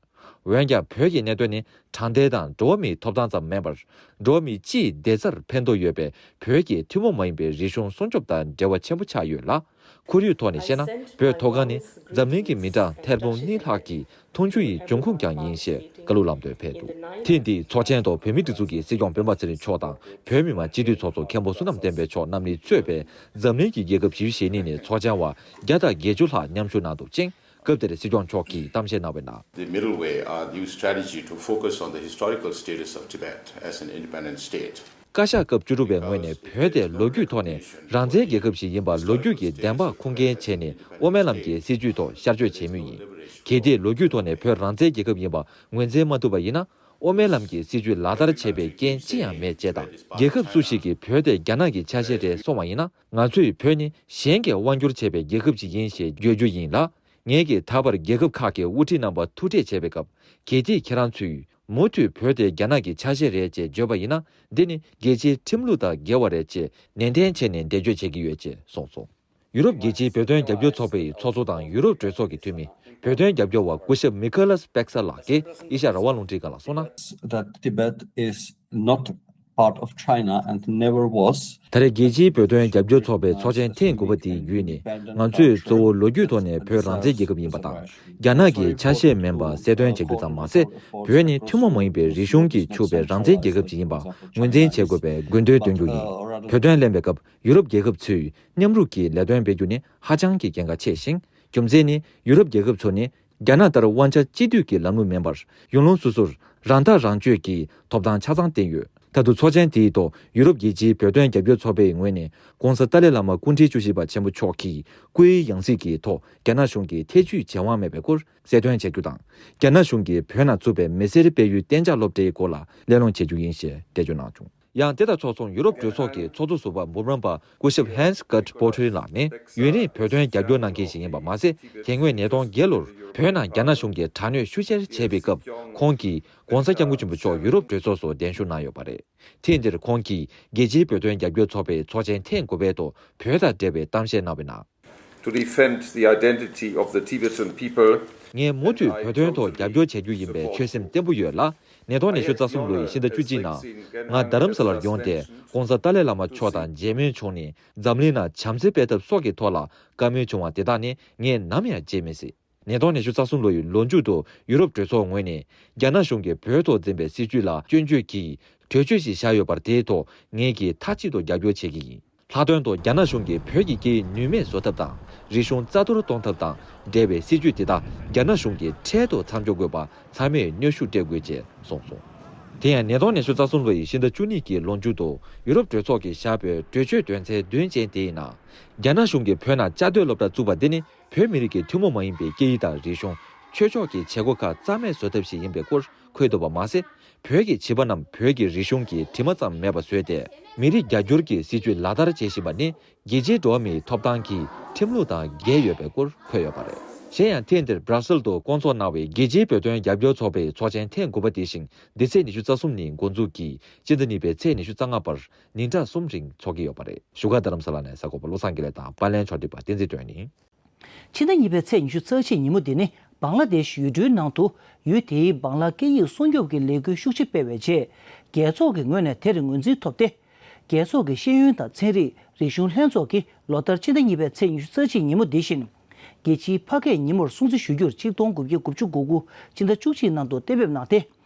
འོན་ཀྱང་བོད་ཀྱི་གནད་དོན་ནི་དྲང་བདེན་དང་འགྲོ་བ་མིའི་ཐོབ་ཐང་ཙམ་མིན་པར། འགྲོ་བ་མི་སྤྱིའི་བདེ་རྩར་ཕན་ཐོགས་ཡོད་པའི་བོད་ཀྱི་ཐུན་མོང་མ་ཡིན་པའི་རིག་གཞུང་སྲུང་སྐྱོབ་དང་འབྲེལ་བ་ཆེན་པོ་ཆགས་ཡོད་ལ། ཁོར་ཡུག་ཐོག་ནས་བཤད་ན། བོད་མཐོ་སྒང་ནི་འཛམ་གླིང་གི་མི་གྲངས་ཐེར་འབུམ་གཉིས་ལྷག་གི་འཐུང་ཆུ་ཡི་འབྱུང་ཁུངས་ཀྱང་ཡིན་ཞེས་བཀའ་སློབ་ལམ་སྟོན་ཕེབས་འདུག་ཐེངས་འདིའི་ཚོགས་ཆེན་ཐོག་བོད་མིའི་སྒྲིག་འཛུགས་ཀྱི་སྲིད་སྐྱོང་སྤེན་པ་ཚེ་རིང་མཆོག་དང་བོད་མི་མང་སྤྱི་འཐུས་ཚོགས་གཙོ་མཁན་པོ་བསོད་ནམས་བསྟན་འཕེལ་མཆོག་རྣམ་གཉིས་གཙོས་པའི་འཛམ་གླིང་གི་རྒྱལ་ཁབ་བཞི་བཅུ་ཞེ་གཉིས་ནས་ཚོགས་བཅར་བ་བརྒྱ་དང་བརྒྱད་ཅུ་ལྷག་མཉམ་ཞུགས་གནང་འདུག་ཅིང་། སྐབས་དེར་སྲིད་སྐྱོང་མཆོག་གིས་གཏམ་བཤད་གནང་བའི་ནང་། The middle way, our new strategy to focus on the historical status of Tibet as an independent state. བཀའ་ཤག་སྐབས་བཅུ་དྲུག་པའི་ངོས་ནས་བོད་དེ་ལོ་རྒྱུས་ཐོག་ནས་རང་བཙན་རྒྱལ་ཁབ་ཞིག་ཡིན་པ་ལོ་རྒྱུས་ཀྱི་བདེན་དཔང་ཁུངས་སྐྱེལ་བྱས་ནས་དབུ་མའི་ལམ་གྱི་སྲིད་བྱུས་ཐོག་ཤར་བསྐྱོད་བྱེད་མུས་ཡིན། གལ་ཏེ་ལོ་རྒྱུས་ཐོག་ནས་བོད་རང་བཙན་རྒྱལ་ཁབ་ཡིན་པ་ངོས་འཛིན་མ་ཐུབ་པ་ཡིན་ན། དབུ་མའི་ལམ་གྱི་སྲིད་བྱུས་ལག་བསྟར་བྱས་པའི་རྐྱེན་ཅི་ཡང་མེད་ཅེས་དང་། རྒྱལ་ཁབ་སུ་ཞིག་གིས་བོད་དེ་རྒྱ་ནག་གི་ཆ་ཤས་རེད་གསུང་བ་ཡིན་ན། ང་ཚོས་བོད་ནི་གཞན་གྱིས་དབང་བསྒྱུར་བྱས་པའི་རྒྱལ་ཁབ་ཅིག་ཡིན་ཞེས་བརྗོད་རྒྱུ་ཡིན་ལ། ངེད་ཀྱིས་ད་བར་རྒྱལ་ཁབ་ཁག་གི་དབུ་ཁྲིད་རྣམ་པ་ཐུག་འཕྲད་བྱས་པའི་སྐབས། གལ་ཏེ་ཁྱེད་རང་ཚོས་མུ་མཐུད་བོད་དེ་རྒྱ་ནག་གི་ཆ་ཤས་རེད་ཅེས་བརྗོད་པ་ཡིན་ན། འདི་ནི་རྒྱལ་སྤྱིའི་ཁྲིམས་ལུགས་དང་འགལ་བ་རེད་ཅེས་ནན་ཏན་བྱས་ནས་འགྲེལ་བརྗོད་བྱེད་ཀྱི་ཡོད་ཅེས་གསུངས་སོང་། ཡུ་རོབ་རྒྱལ་སྤྱིའི་བོད་དོན་རྒྱབ་སྐྱོར་ཚོགས་པའི་ཚོགས་གཙོ་དང་ཡུ་རོབ་གྲོས་ཚོགས་ཀྱི་འཐུས་མི། བོད་དོན་རྒྱབ་སྐྱོར་བ་སྐུ་ཞབས་མི་ཁ་ལ་སི་པེག་ས་ལགས་ཀྱིས་ཨེ་ཤ་ཡ་རང་དབང་རླུང་འཕྲིན་ཁང་ལ་གསུངས་ན། That Tibet is not part of China and never was. ད་རེས་རྒྱལ་སྤྱིའི་བོད་དོན་རྒྱབ་སྐྱོར་ཚོགས་པའི་ཚོགས་ཆེན་ཐེངས་དགུ་པ་དེའི་བརྒྱུད་ནས། ང་ཚོས་གཙོ་བོ་ལོ་རྒྱུས་ཐོག་ནས་བོད་རང་བཙན་རྒྱལ་ཁབ་ཡིན་པ་དང་། རྒྱ་ནག་གི་ཆ་ཤས་མིན་པ་གསལ་སྟོན་བྱ་རྒྱུ་ཙམ་མ་ཟད། བོད་ནི་ཐུན་མོང་མ་ཡིན་པའི་རིག་གཞུང་གིས་ཕྱུག་པའི་རང་བཙན་རྒྱལ་ཁབ་ཅིག་ཡིན་པ་ངོས་འཛིན་བྱེད་དགོས་པའི་དགོས་འདུན་འདོན་རྒྱུ་ཡིན། བོད་དོན་གླེང་བའི་སྐབས་ཡུ་རོབ་རྒྱལ་ཁབ་ཚོས་མཉམ་རུབ་ཀྱིས་ལས་དོན་སྤེལ་རྒྱུ་ནི་ཧ་ཅང་གི་གལ་འགངས་ཆེ་ཞིང་། རྒྱུ་མཚན་ནི་ཡུ་རོབ་རྒྱལ་ཁབ་ཚོ་ནི། རྒྱ་ནག་ལྟར་དབང་ཆ་གཅིག་སྡུད་ཀྱི་ལམ་ལུགས་མིན་པར། ཡུལ་ལུང་སོ་སོར་རང་ཐག་རང་གཅོད་ཀྱི་ཐོབ་ཐང་ཆ་ཚང་བསྟན་ཡོད། ད་དུང་ཚོགས་ཆེན་དེའི་ཐོག་ཡུ་རོབ་རྒྱལ་སྤྱིའི་བོད་དོན་རྒྱབ་སྐྱོར་ཚོགས་པའི་ངོས་ནས་༸གོང་ས་ཏཱ་ལའི་བླ་མ་སྐུ་ཕྲེང་བཅུ་བཞི་པ་ཆེན་པོ་མཆོག་གིས་སྐུའི་ཡང་སྲིད་ཀྱི་ཐོག་རྒྱ་ནག་གཞུང་གི་ཐེ་བྱུས་བྱེད་དབང་མེད་པའི་སྐོར་གསལ་སྟོན་བྱ་རྒྱུ་དང་། རྒྱ་ནག་གཞུང་གིས་བོད་ནང་བཙུགས་པའི་མི་སེར་སྤེལ་ཡུལ་གཏན་འཇགས་སློབ་གྲྭའི་སྐོར་ལ་གླེང་སློང་བྱེད་རྒྱུ་ཡིན་ཞེས་འགྲེལ་བརྗོད་གནང་བྱུང་། ཡང་དེ་དང་ཕྱོགས་མཚུངས་ཡུ་རོབ་གྲོས་ཚོགས་ཀྱི་ཚོགས་གཙོ་ཟུར་པ་འབུམ་རམས་པ་སྐུ་ཞབས་Hans Gert Pöttering ལགས་ནི་ཡུན་རིང་བོད་དོན་རྒྱབ་སྐྱོར་གནང་མཁན་ཞིག་ཡིན་པ་མ་ཟད། དེ་སྔོན་ཉིས་སྟོང་བརྒྱད་ལོར་བོད་ནང་རྒྱ་ནག་གཞུང་གིས་དྲག་གནོན་ཤུགས་ཆེར་བྱས་པའི་སྐབས་ཁོང་གིས་༸གོང་ས་༸སྐྱབས་མགོན་ཆེན་པོ་མཆོག་ཡུ་རོབ་གྲོས་ཚོགས་སུ་གདན་ཞུ་གནང་ཡོད་པ་རེད། ཐེངས་འདིར་ཁོང་གིས་རྒྱལ་སྤྱིའི་བོད་དོན་རྒྱབ་སྐྱོར་ཚོགས་པའི་ཚོགས་ཆེན་ཐེངས་དགུ་པའི་ཐོག་བོད་དང་འབྲེལ་བའི་གཏམ་བཤད་གནང་བའི་ནང་། To defend the identity of the Tibetan people. ངས་མུ་མཐུད་བོད་དོན་ཐོག་རྒྱབ་སྐྱོར་བྱ་རྒྱུ་ཡིན་པའི་ཆོད་སེམས་བརྟན་པོ་ཡོད་ལ། ཉིས་སྟོང་ཉི་ཤུ་རྩ་གསུམ་ལོའི་ཕྱི་ཟླ་བཅུ་གཅིག་ནང་། ང་རྡ་རམ་ས་ལར་ཡོང་སྟེ་༸གོང་ས་ཏཱ་ལའི་བླ་མ་མཆོག་དང་མཇལ་མོལ་བྱུང་ནས། འཛམ་གླིང་ནང་བྱམས་བརྩེ་སྤེལ་ཐབས་སོགས་ཀྱི་ཐོག་ལ་བཀའ་མོལ་བྱུང་བ་དེ་དག་ནི་ངས་ནམ་ཡང་བརྗེད་མི་སྲིད། ཉིས་སྟོང་ཉི་ཤུ་རྩ་གསུམ་ལོ་ཡི་ལོ་མཇུག་ཏུ་ཡུ་རོབ་གྲོས་ཚོགས་ངོས་ནས་རྒྱ་ནག་གཞུང་གིས་བོད་ཐོག་འཛིན་པའི་སྲིད་བྱུས་ལ་སྐྱོན་བརྗོད་ཀྱིས་གྲོས་ཆོད་ཞིག་བཞག་ཡོད་པར། དེའི་ཐོག་ངེད་ཀྱིས་མཐའ་གཅིག་ཏུ་རྒྱབ་སྐྱོར་བྱེད་ཀྱི་ཡིན། ལྷག་དོན་དུ་རྒྱ་ནག་གཞུང་གིས་བོད་ཀྱི་སྐད་ཡིག་ནུས་མེད་བཟོ་ཐབས་དང་། རིག་གཞུང་རྩ་གཏོར་གཏོང་ཐབས་དང་འབྲེལ་བའི་སྲིད་བྱུས་དེ་དག་རྒྱ་ནག་གཞུང་གིས་འཕྲལ་དུ་མཚམས་འཇོག་དགོས་པ་ཚང་མས་གནོན་ཤུགས་སྤྲད་དགོས་ཅེས་གསུངས་སོང་། དེ་ཡང་ཉིས་སྟོང་ཉི་ཤུ་རྩ་གསུམ་ལོ་ཡི་ཕྱི་ཟླ་བཅུ་གཉིས་ཀྱི་ལོ་མཇུག་ཏུ་ཡུ་རོབ་གྲོས་ཚོགས་ཀྱིས་བཞག་པའི་གྲོས་ཆོད་དོན་ཚན་བདུན་ཅན་དེའི་ནང་། རྒྱ་ནག་གཞུང་གིས་བོད་ནང་བཅའ་སྡོད་སློབ་གྲྭ་བཙུགས་པ་འདི་ནི་བོད་མི་རིགས་ཀྱི་ཐུན་མོང་མ་ཡིན་པའི་སྐད་ཡིག་དང་རིག་གཞུང་། ཆོས་ཕྱོགས་ཀྱི་བྱེད་སྒོ་ཁག་རྩ་མེད་བཟོ་ཐབས་ཤིག་ཡིན་པའི་སྐོར་འཁོད་འདུག་པ་མ་ཟད། བོད་ཀྱི་བྱིས་པ་རྣམས་བོད་ཀྱི་རིག་གཞུང་གི་དྲི་མ་ཙམ་མེད་པ་བཟོས་ཏེ། མི་རིགས་རྒྱ་སྒྱུར་གྱི་སྲིད་བྱུས་ལག་བསྟར་བྱེད་བཞིན་པ་ནི་རྒྱལ་སྤྱིའི་འགྲོ་བ་མིའི་ཐོབ་ཐང་གི་ཁྲིམས་ལུགས་དང་འགལ་ཡོད་པའི་སྐོར་འཁོད་ཡོད་པ་རེད། གཞན་ཡང་ཐེངས་འདིར་སྦྲ་སེལ་དུ་བསྐོང་ཚོགས་གནང་བའི་རྒྱལ་སྤྱིའི་བོད་དོན་རྒྱབ་སྐྱོར་ཚོགས་པའི་ཚོགས་ཆེན་ཐེངས་དགུ་པ་དེ་བཞིན་འདི་ཚེས་ཉི་ཤུ་རྩ་གསུམ་ཉིན་འགོ་འཛུགས་ཀྱིས་སྤྱི་ཟླ་གཉིས་པའི་ཚེས་ཉི་ཤུ་རྩ་ལྔ་བར་ཉིན་གྲངས་གསུམ་རིང་འཚོགས་ཀྱི་ཡོད་པ་རེད། བཞུགས་སྒར་རྡ་རམ་ས་ལ་ནས་གསར་འགོད་པ་བློ་བཟང་དགེ་ལེགས་དང་པར་ལེན་ཕྱོགས་སྒྲིག་པ་བསྟན་འཛིན་སྒྲོན་ཡིན། ཕྱི་ཟླ་གཉིས་པའི་ཚེས་ཉི་ཤུ་རྩ་གཅིག་ཉིན་མོ་འདི་ནི་བང་ལ་དེཤ་ཡུལ་གྲུའི་ནང་དུ་ཡུལ་དེའི་བང་ལ་སྐད་ཡིག་སྲུང་སྐྱོབ་ཀྱི་ལས་འགུལ་ཤུགས་ཆེ་སྤེལ་བའི་རྗེས། རྒྱལ་ཚོགས་ཀྱི་ངོས་ནས་དེར་ངོས་འཛིན་ཐོབ་སྟེ། རྒྱལ་ཚོགས་ཀྱི་ཤེས་ཡོན་དང་ཚན་རིག་རིག་གཞུང་ལྷན་ཚོགས་ཀྱིས་ལོ་ལྟར་ཕྱི་ཟླ་གཉིས་པའི་ཚེས་ཉི་ཤུ་རྩ་གཅིག་ཉིན་མོ་འདི་བཞིན། རྒྱལ་སྤྱིའི་ཕ་སྐད་ཉིན་མོར་སྲུང་བརྩི་ཞུ་རྒྱུར་ཆིག་སྟོང་དགུ་བརྒྱ་དགུ་བཅུ་གོ་དགུ་ཕྱི་ཟླ་བཅུ་གཅིག་ནང་དུ་གཏན་འབེབས་གནང་སྟེ།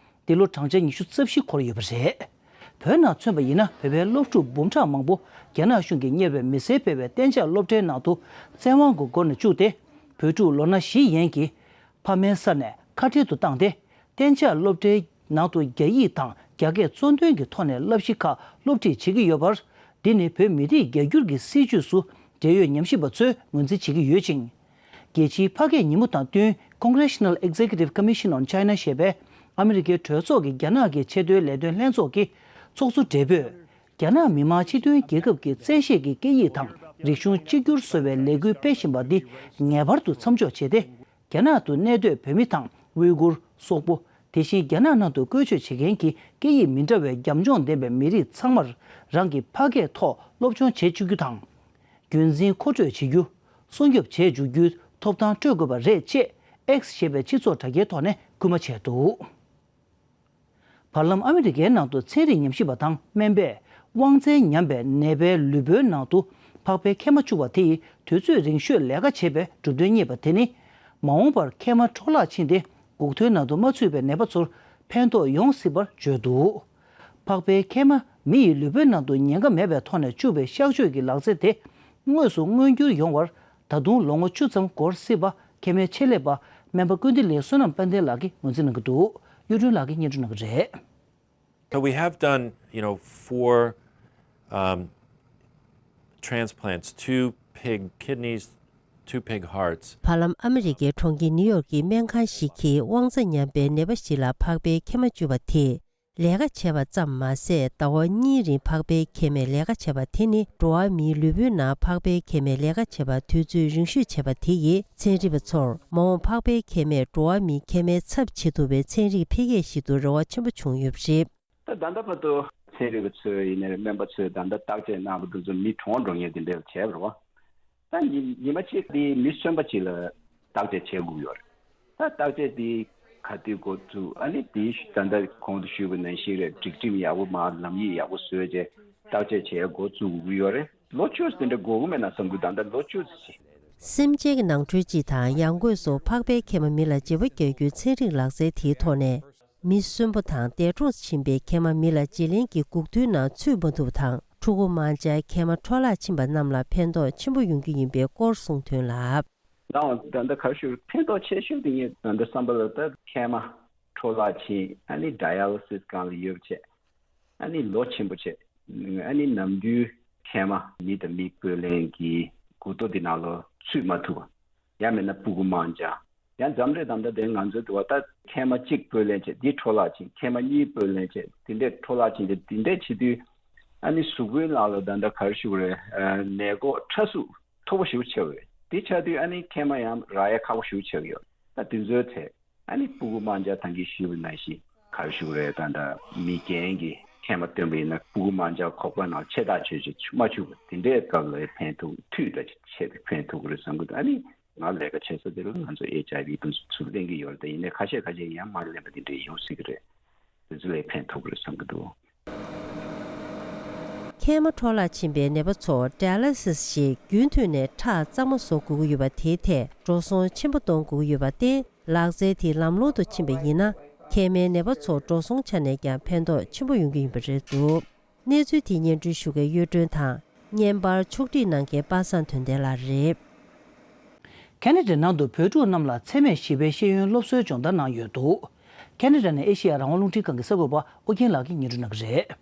འདི་ལོ་བགྲང་བྱ་ཉི་ཤུ་རྩ་བཞི་འཁོར་ཡོད་པ་རེད། བོད་ནང་མཚོན་པ་ཡིན་ན། བོད་པའི་སློབ་ཕྲུག་འབུམ་ཕྲག་མང་པོ་རྒྱ་ནག་གཞུང་གིས་གཉེར་བའི་མི་སེར་སྤེལ་བའི་གཏན་འཇགས་སློབ་གྲྭའི་ནང་དུ་བཙན་དབང་གི་སྒོ་ནས་བཅུག་སྟེ། བོད་ཕྲུག་ལོ་ན་བཞི་ཡན་གྱིས་ཕ་མའི་ས་ནས་ཁ་བྲལ་དུ་བཏང་སྟེ། གཏན་འཇགས་སློབ་གྲྭའི་ནང་དུ་རྒྱ་ཡིག་དང་རྒྱ་སྐད་གཙོ་འདོན་གྱི་ཐོག་ནས་བསླབ་གཞི་ཁག་སློབ་ཁྲིད་བྱེད་ཀྱི་ཡོད་པར། འདི་ནི་བོད་མི་རིགས་རྒྱ་སྒྱུར་གྱི་སྲིད་བྱུས་སུ་འབྲེལ་ཡོད་ཉམས་ཞིབ་པ་ཚོས་ངོས་འཛིན་བྱེད་ཀྱི་ཡོད་ཅིང་། རྒྱལ་སྤྱིའི་ཕ་སྐད་ཉིན་མོ་དང་བསྟུན། Congressional Executive Commission on China ཞེས་པའི་ཨ་མི་རི་ཀའི་གྲོས་ཚོགས་ཀྱི་རྒྱ་ནག་གི་ཆེས་མཐོའི་ལས་དོན་ལྷན་ཚོགས་ཀྱི་ཚོགས་གཙོ་སྦྲེལ་པོས། རྒྱ་ནག་མི་དམངས་སྤྱི་མཐུན་རྒྱལ་ཁབ་ཀྱི་བཙན་ཤེད་ཀྱི་སྐད་ཡིག་དང་རིག་གཞུང་གཅིག་གྱུར་བཟོ་བའི་ལས་འགུལ་སྤེལ་བཞིན་པ་འདི་ངེས་པར་དུ་མཚམས་འཇོག་བྱས་ཏེ། རྒྱ་ནག་ཏུ་གནས་སྡོད་བོད་མི་དང་ཝུའི་གུར། སོག་པོ། དེ་བཞིན་རྒྱ་ནག་ནང་དུ་བཀོལ་སྤྱོད་བྱེད་མཁན་གྱི་སྐད་ཡིག་མི་འདྲ་བའི་རྒྱབ་ལྗོངས་ལྡན་པའི་མི་རིགས་ཚང་མར་རང་གི་ཕ་སྐད་ཐོག་སློབ་སྦྱོང་བྱེད་བཅུག་རྒྱུ་དང་། རྒྱུན་འཛིན་མཁོ་སྤྲོད་བྱེད་རྒྱུ། སྲུང་སྐྱོབ་བྱེད་འཇུག་རྒྱུའི་ཐོབ་ཐང་སྤྲོད་དགོས་པ་རེད་ཅེས་X ཞེས་པའི་སྤྱི་ཚོགས་དྲ་རྒྱའི་ཐོག་ནས་སྐུལ་མ་བྱས་འདུག། བར་ལམ་ཨ་མི་རི་ཀའི་ནང་དུ་ཚན་རིག་ཉམས་ཞིབ་པ་དང་སྨན་པས་དབང་རྩལ་ཉམས་པའི་ནད་པའི་ལུས་པོའི་ནང་དུ་ཕག་པའི་མཁལ་མ་བཅུག་པ་དེ་ཡིས་དུས་ཚོད་རིང་ཤོས་ལས་ཀ་བྱེད་པའི་གྲུབ་དོན་རྙེད་པ་དེ་ནི། མ་འོངས་པར་མཁལ་མ་འཕྲོ་བརླག་ཕྱིན་ཏེ་འགོག་ཐོའི་ནང་དུ་མ་ཚུད་པའི་ནད་པ་ཚོར་ཕན་ཐོགས་ཡོང་སྲིད་པར་བརྗོད་འདུག། ཕག་པའི་མཁལ་མ་མི་ཡི་ལུས་པོའི་ནང་དུ་ཉེན་ཁ་མེད་པའི་ཐོག་ནས་བཅུག་པའི་གཤག་བཅོས་ཀྱི་ལག་རྩལ་དེ་དངོས་སུ་མངོན་འགྱུར་ཡོང་བར། ད་དུང་ལོ་ངོ་བཅུ་ཙམ་འགོར་སྲིད་པ་མཁལ་མའི་ཆེད་ལས་པ་སྨན་པ་ཀུན་བདེ་གླིང་བསོད་ནམས་དཔལ་ལྡན་ལགས་ཀྱིས་ངོས་འཛིན་གནང་གི་འདུག། གཡུ་སྒྲོན་ལགས་ཀྱིས་སྙན་སྒྲོན་གནང་གི་རེད། So we have done, you know, four um, transplants, two pig kidneys, two pig hearts. བར་ལམ་ཨ་མི་རི་ཀའི་གྲོང་ཁྱེར་ནིའུ་ཡོག་གི་སྨན་ཁང་ཞིག་གིས་དབང་རྩ་ཉམས་པའི་ནད་པ་ཞིག་ལ་ཕག་པའི་མཁལ་མ་བཅུག་པ་དེས། ལས་ཀ་བྱས་པ་ཙམ་མ་ཟད། ཟླ་བ་གཉིས་རིང་ཕག་པའི་མཁལ་མས་ལས་ཀ་བྱས་པ་དེ་ནི། འགྲོ་བ་མིའི་ལུས་པོའི་ནང་ཕག་པའི་མཁལ་མས་ལས་ཀ་བྱས་པ་དུས་ཚོད་རིང་ཤོས་བྱས་པ་དེ་ཡིས། ཚན་རིག་པ་ཚོར་མ་འོངས་ཕག་པའི་མཁལ་མས་འགྲོ་བ་མིའི་མཁལ་མའི་ཚབ་བྱེད་ཐུབ་པའི་ཚན་རིག་འཕེལ་རྒྱས་ཤིག་ཏུ་རེ་བ་ཆེན་པོ་བྱུང་ཡོད་པ་རེད། ད་ད་ལྟ་བར་དུ་ཚན་རིག་པ་ཚོས་ཡིན་ནའི་རེད། སྨན་པ་ཚོས་ད་ལྟ་བརྟག་དཔྱད་གནང་བ་དེ་ཚོ་མི་གྲོངས་འགྲོ་མཁན་དེ་འདྲ་བྱས་པ་རེད་བ། ད་ཉི་ཉི་མ་གཅིག་དེ་མི་གསོན་པ་ཅིག་ལ་བརྟག་དཔྱད་བྱེད་དགོས་ཡོད་རེད། ད་བརྟག་དཔྱད་དེ་ག་དུས་འགོ་བཙུགས། ཨ་ནི་དེ་ད་ལྟ་གོང་དུ་ཞུས་པ་ནང་བཞིན་རེད། སྒྲིག་ཁྲིམས་ཡག་པོ་མ་ལམ་ཡིག་ཡག་པོ་བཟོས་རྗེས་བརྟག་དཔྱད་བྱེད་འགོ་བཙུགས་དགོས་ཡོད་རེད། ལོ་བཅུ་དེ་འདྲ་འགོར་གི་མེད་ན་བསམ་གི། ད་ལྟ་ལོ་བཅུ་ཙམ་ཞིག། སེམས་ཅན་གྱི་ནང་ཁྲོལ་སྤྱི་དང་ཡང་སྒོས་སུ་ཕག་པའི་མཁལ་མ་མི་ལ་བརྗེ་པོ་རྒྱག་རྒྱུའི་ཚན་རིག་ལག་རྩལ་དེའི་ཐོག་ནས། མི་གསོན་པོ་དང་འདས་གྲོངས་ཕྱིན་པའི་མཁལ་མ་མི་ལ་བརྗེ་ལེན་གྱི་འགོག་ཐུའི་ནང་ཚུད་མ་ཐུབ་པ་དང་། ཕྲུ་གུ་མང་ཆེ་མཁལ་མ་འཕྲོ་བརླག་ཕྱིན་པ་རྣམས་ལ་ཕན་ཐོགས་ཆེན་པོ་ཡོང་རྒྱུ་ཡིན་པའི་སྐོར་གསུངས་དོན་ལ། ལའང་ད་ལྟ་ག་རེ་ཞུ། ཕན་ཐོགས་ཆེ་ཤོས་དེ་ངས་ད་ལྟ་བསམ་པ་ལ་ད་མཁལ་མ་འཕྲོ་བརླག་ཕྱིན། ཨ་ནི་ཌའི་ཡ་ལི་སིས་སྒང་ལ་ཡོད་པ་བྱས། ཨ་ནི་ལོ་ཆེན་པོ་བྱས། ཨ་ནི་ནམ་རྒྱུན་མཁལ་མ་མི་དང་མི་སྤོས་ལེན་གྱི་འགོག་ཐོ་དེ་ནང་ལ་ཚུད་མ་ཐུབ་པ། ཡང་མིན་ན་ཕྲུ་གུ་མང་ཆེ། ཡང་འཛམ་གླིང་ད་ལྟ་དེ་ང་ཚོའི་འདུག་བ། ད་མཁལ་མ་གཅིག་སྤོས་ལེན་བྱས། འདི་འཕྲོ་བརླག་ཕྱིན། མཁལ་མ་གཉིས་སྤོས་ལེན་བྱས། དེ་འདྲས་འཕྲོ་བརླག་ཕྱིན་ཏེ། དེ་འདྲས་བྱེད་དུས་ཨ་ནི་གཟུགས་པོའི་ནང་ལ་ད་ལྟ་ག་རེ་ཞུ་དགོས་རེད། ཨ། ནད་འགོག་ཕྲ་གཟུགས་མཐོ་པོ་ཞེ་པོ་ཆགས་ཡོད་རེད། དེ་ཆགས་དུས་ཨ་ནི་མཁལ་མ་ཡང་རག་ཡ་ཁག་པོ་ཞེ་པོ་ཆགས་ཡོད། ད་དེ་ཚོའི་ཐད་ཨ་ནི་ཕྲུ་གུ་མང་ཆེ་ད་གིན་ཞུས་པ་ནང་བཞིན་ག་རེ་ཞུ་དགོས་རེད། ད་ལྟ་མི་རྒན་གྱི་མཁལ་མ་བཏོན་པ་ཡིན་ན་ཕྲུ་གུ་མང་ཆེ་ཁོག་པའི་ནང་ཆེ་ཐག་ཆོད་ཆེ་མ་བཅུག་པ། དེ་འདྲའི་སྐབས་ལ་ཕན་ཐོགས། དུས་ད་ཆེད་དུ་ཕན་ཐོགས་ཀྱི་རེད་བསམ་གྱི་འདུག། ཨ་ནི་ང་ལས་ཀ་བྱེད་ས་དེ་ལ་ང་ཚོ་ཨེཆ་ཨའི་ཝི་དེ་ཚོ་ཚུར་ལེན་གྱི་ཡོད་རེད། ད་ཡིན་ནའི་ཁ་ཤས་ཁ་ཤས་ཡང་མ་ལེན་པ་དེ་འདྲ་ཡོང་སྲིད་ཀྱི་རེད། དེ་ཚོ་ལ་ཕན་ཐོགས་ཀྱི་རེད་བསམ་གྱི་འདུག། མཁལ་མ་འཕྲོ་བརླག་ཕྱིན་པའི་ནད་པ་ཚོར་ཌ་ཡ་ལི་སིས་ཞེས་རྒྱུན་མཐུད་ནས་ཁྲག་གཙང་མ་བཟོ་དགོས་ཀྱི་ཡོད་པ་དེའི་ཐད་འགྲོ་སོང་ཆེན་པོ་གཏོང་དགོས་ཀྱི་ཡོད་པར་བརྟེན། ལག་རྩལ་དེ་ལམ་ལྷོང་དུ་ཕྱིན་པ་ཡིན་ན། མཁལ་མའི་ནད་པ་ཚོར་འགྲོ་སོང་ཆ་ནས་ཀྱང་ཕན་ཐོགས་ཆེན་པོ་ཡོང་རྒྱུ་ཡིན་པ་རེད་འདུག། གནས་ཚུལ་དེ་སྙན་སྒྲོན་ཞུ་མཁན་གཡུ་སྒྲོན་དང་། བརྙན་པར་ཕྱོགས་སྒྲིག་གནང་མཁན་པ་སངས་དོན་ལྡན་ལགས་རེད། ཁེ་ན་ཌའི་ནང་དུ་བོད་ཕྲུག་རྣམས་ལ་འཚེ་མེད་ཞི་བའི་ཤེས་ཡོན་སློབ་གསོའི་སྦྱོང་བརྡར་གནང་ཡོད་འདུག། ཁེ་ན་ཌ་ནས་ཨེ་ཤེ་ཡ་རང་དབང་རླུང་འཕྲིན་ཁང་གི་གསར་འགོད་པ་ཨོ་རྒྱན་ལགས་ཀྱིས་སྙན་སྒྲོན་གནང་གི་རེད།